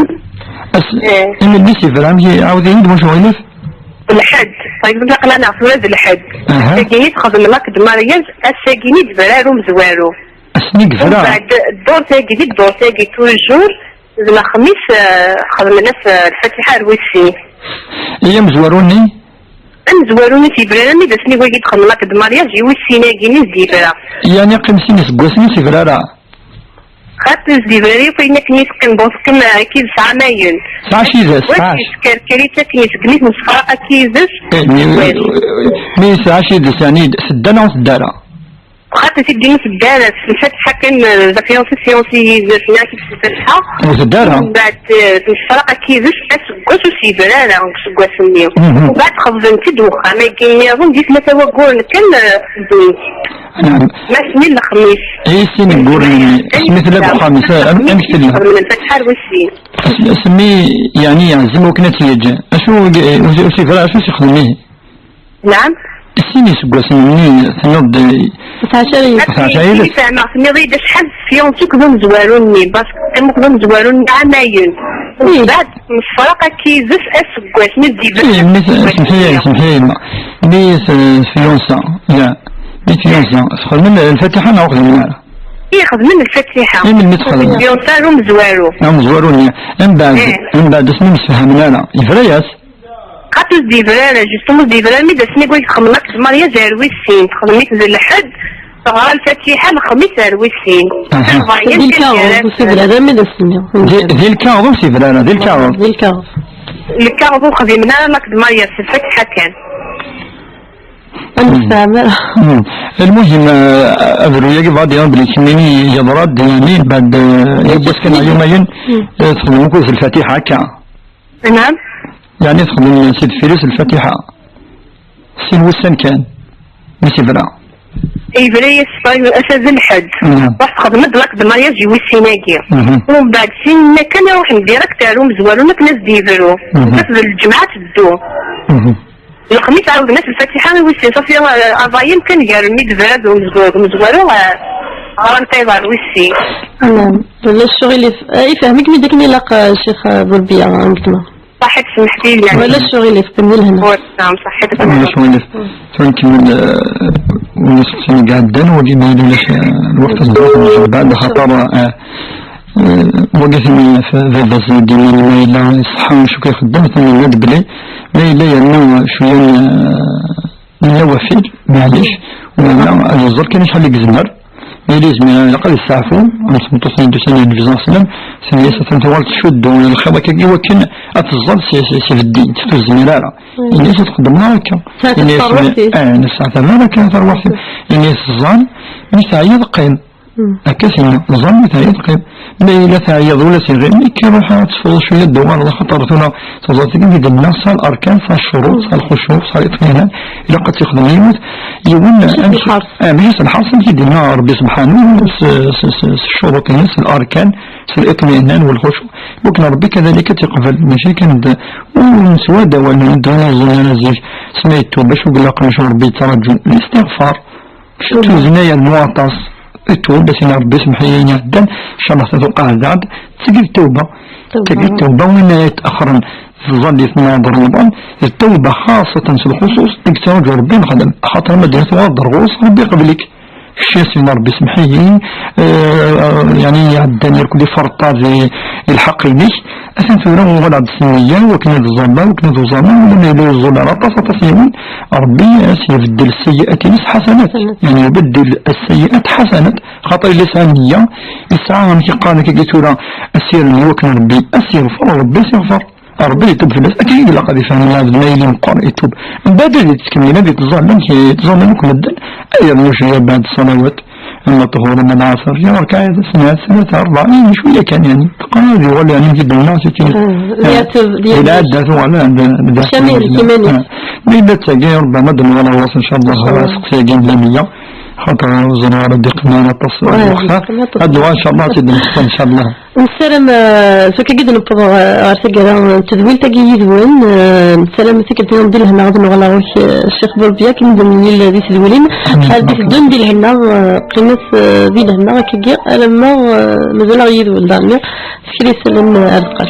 أس-، إيه. إما اللي سيفرام يعاود يعيد واش هو يلف؟ الحد. طيب، نطلق لنا في ولاد الحد. أها. تاكيني تخدم لك دمارياج، الساكيني دبرارو مزوارو. أسني ومن قفرة. بعد الدور تاكي دي، الدور تاكي توجور، الخميس، آه، خدم الناس، آه، الفاتحة الويسي. إيه مزواروني؟ أمزواروني سيفرارا، مي داسني واجد خدم لك دمارياج، يويسي ناكيني زيفرا. يعني قيم سيني سقوسني سيفرارا. خاطر الزبري فين كنيس كنبوس كم كيف ساعة ماين. ساعة شي ذا، ساعة. كركري تكنيس كنيس مسخرة كيزس. إيه، مي، مي ساعة شي ذا، يعني، سدنا وسدارة. خاطر تديني سدارة، سلسات حكم، ذا فيونسي، فيونسي، ذا فيونسي، سلساتها. وسدارة؟ من بعد، آه، مسخرة كيزس، أس قوس وسيبرارة، أس قوس النيو. مهم. وبعد خفضن تدوخ، أما يجيني يظن دي ثلاثة وقول كان، آه، نعم. ما سنين الخميس. إيه، سنين قول لي. سميت لك خميس، أنا، أنا كتب لها. من الفتحة الوسين. أس-، سمي، يعني، يعزم وكنا تيجي. أشو، أشو، أشو يخدمي؟ نعم. السنين سقوس مني، تنوض. تسعة شهور. تسعة شهور. تسعة شهور. تنوض شحال في يوم تكذب زواروني، بس كم كذب زواروني عامين. إيه. بعد الفرق كيزف أسقاس، مدي بس. إيه، مي س-، سمحي لي، سمحي لي، ما. مي س-، فيونسا، لا. مي فيونسا، سخر من الفاتحة أنا واخد منها. Ih, xedmen lfatiḥa. I melmi txedmen? Yunṣer umezwaru. Amezwaru-nni. Mbeɛd, eh, mbeɛd asmi msefhamen ara, yebra-yas? Xaṭi ur s-d-yebra ara, justement ur s-d-yebra ara, mi d ass-nni i txedmen akked Maria zer wis sin, texdem-it d lḥedd, teɣra lfatiḥa lexmis zer wis sin. Aha. Di lkaɣeḍ ur s-yebra ara, mi d ass-nni. Di, di lkaɣeḍ ur s-yebra ara, di lkaɣeḍ. Di lkaɣeḍ. Lkaɣeḍ ur xdimen ara akked Maria s lfatiḥa kan. Ur nessefham ara. Hmm. Lmuhim, eh, abru-yagi bɣa ad d-iɣen belli kemmini yeḍra-d, yeɛni, mbeɛd, eh, yiwwas kan neɣ yumayen, hmm, eh, texdem akked lfatiḥa akka. Naam. Yeɛni texdem si deffir-is lfatiḥa. Sin wussan kan, mi s-yebra. Yebra-yas ata d lḥedd. Naam. Ruḥ texdem-d l'acte de mariage i wis sin-agi. Mhm. Umbeɛd sin-nni kan iruḥen direct ar umezwaru akken ad s-d-yebru. Mhm. Tat d lǧemɛa teddu. Mhm. Lexmis ɛawden-as lfatiḥa i wis sin. Safi, eh, aḍayem kan gar mi d-tebra d umezwaru, umezwaru, eh, ɣran tayeḍ ɣer wis sin. Naam. Ulac ccɣel if-, eh, ifhem-ikem-id akken ilaq, eh, Ccix, eh, Burbiya, eh, weltma. Ṣaḥit, semḥet-iyi. Ulac ccɣel, teqqim di lehna. Ur tesɛam ṣaḥit. Ulac ccɣel. Tura nkemmel, eh, win iseqsin i iɛeddan, wagi ma yella ulac, eh, lweqt ad nruḥ njebbad, axaṭer, eh, eh, wagi tin, eh, baba Zedin, ma yella iṣeḥḥa acu kan ixeddem, atan yenna-d belli ma yella yerna cwiya n, eh, Nella wafil, maɛlic, wala ad yeẓẓel kan acḥal i yezmer. Ma yella yezmer, ilaq ad yesteɛfu, am tmeṭṭut-nni d-yusan ɣer Nnbi ṣella Llahu ɛalayhi wa sallam, tenna-yas atan tuɣal tcuddu lxiḍ akkagi i wakken ad teẓẓel si, si, si beddi, ur tezmir ara. Mm. Yenna-yas ur txeddmeḍ ara akka. Tesɛa tarwiḥt-is. Ah, nesɛa tarwiḥt akka, tarwiḥt-is. Yenna-yas ẓẓal, mi teɛyiḍ qqim. Hmm. Akka s-yenna, ẓẓal mi teɛyiḍ qqim. Ma yella teɛyiḍ ula s iɣimi, kker ruḥ ad tesfeḍ cwiya, ad d-tuɣaleḍ, axaṭer tura teẓriḍ akken i d-nenna, tesɛa larkan, tesɛa ccuruṭ, tesɛa lxucuɛ, tesɛa liṭminan, ilaq ad tt-ixdem yiwet, yiwen, mačči s amek, lḥerṣ. Ah, mačči s lḥerṣ, amek i d-yenna Ṛebbi subḥanu, s, s, s, s ccuruṭ-ines, s larkan, s liṭminan, s lxucuɛ, iwakken Ṛebbi kadalik ad tt-iqbel, mačči kan d, ur neswa-d awal, ur d-neẓẓul ara zik, s ma yettub, acu i ilaqen, acu Ṛebbi yettraǧu, listiɣfar. Tuzen yernu aṭas. Itub, as-iniɣ Ṛebbi semmeḥ-iyi ayen iɛeddan, ncallah tatuqeɛ daɣ-d, tagi d tawba. Tagi d tawba, win ara yetɛexxren tẓallit n Remḍan, d tawba xaṣṣatan s lxuṣuṣ i yettṛaǧu Ṛebbi nexdem, axaṭer ma d-tuɣaleḍ ɣur-s, Ṛebbi iqbel-ik. Kečč as-iniḍ Ṛebbi semmeḥ-iyi, eh, yeɛni iɛeddan irkul iferṭa di, i lḥeqq-inek, Atan tura uɣaleɣ-d s nneyya, wakken ad ẓẓalleɣ, wakken ad uẓameɣ, wala ma yella ur ẓẓul ara aṭas, aṭas n yiwen, Ṛebbi as-ibeddel sseyyi'at-ines ḥasanat. Ḥasanat. Yeɛni, ibeddel sseyyi'at ḥasanat, xaṭer yella yesɛa nneyya, yesɛa amek i qqaren akkagi tura, asirem i wakken Ṛebbi as-yeɣfer, Ṛebbi as-yeɣfer. Ṛebbi itub fell-as, akken i ilaq ad ifhem lɛebd ma yili meqqer, itub. Mbeɛd ad yettkemmil, ad yettẓalla, amek yettẓalla akk medden, ad yernu cwiya beɛd ṣṣalawat. Ama ṭṭhur, ama lɛaṣer, ya rrkaɛ, d snat, tlata, ṛebɛa, ayen cwiya kan, yeɛni. Teqqar ad yuɣal, yeɛni, mkid nneɣ, si tin. Ah, eh, di lɛadda tuɣal, eh, d, d, d, Camil, d, iman-is. Eh, ma yella d tagi, ṛebbama ad nuɣal ɣur-s, ncallah, ɣer useqsi-agi n lameyya. Xaṭer ur ẓriɣ ara d-iqqim ara aṭas, eh, lweqt-a. Ad nuɣal, ncallah, ad t-id-nseqsi, ncallah. Nessaram, eh, s wakkagi d-newweḍ ɣer, ɣer taggara n tedwilt-agi yid-wen, eh, nessaram tikkelt-nniḍen di lehna ad nuɣal ɣur-k, eh, Ccix Burbiya, akken i d-nemlil di tedwilin. Amin. Ar d-iteddun di lehna, eh, qqimet, eh, di lehna, akkagi, alamma, eh, mazal-aɣ yid-wen daɣen. Kra isallen, eh, ar deqqal.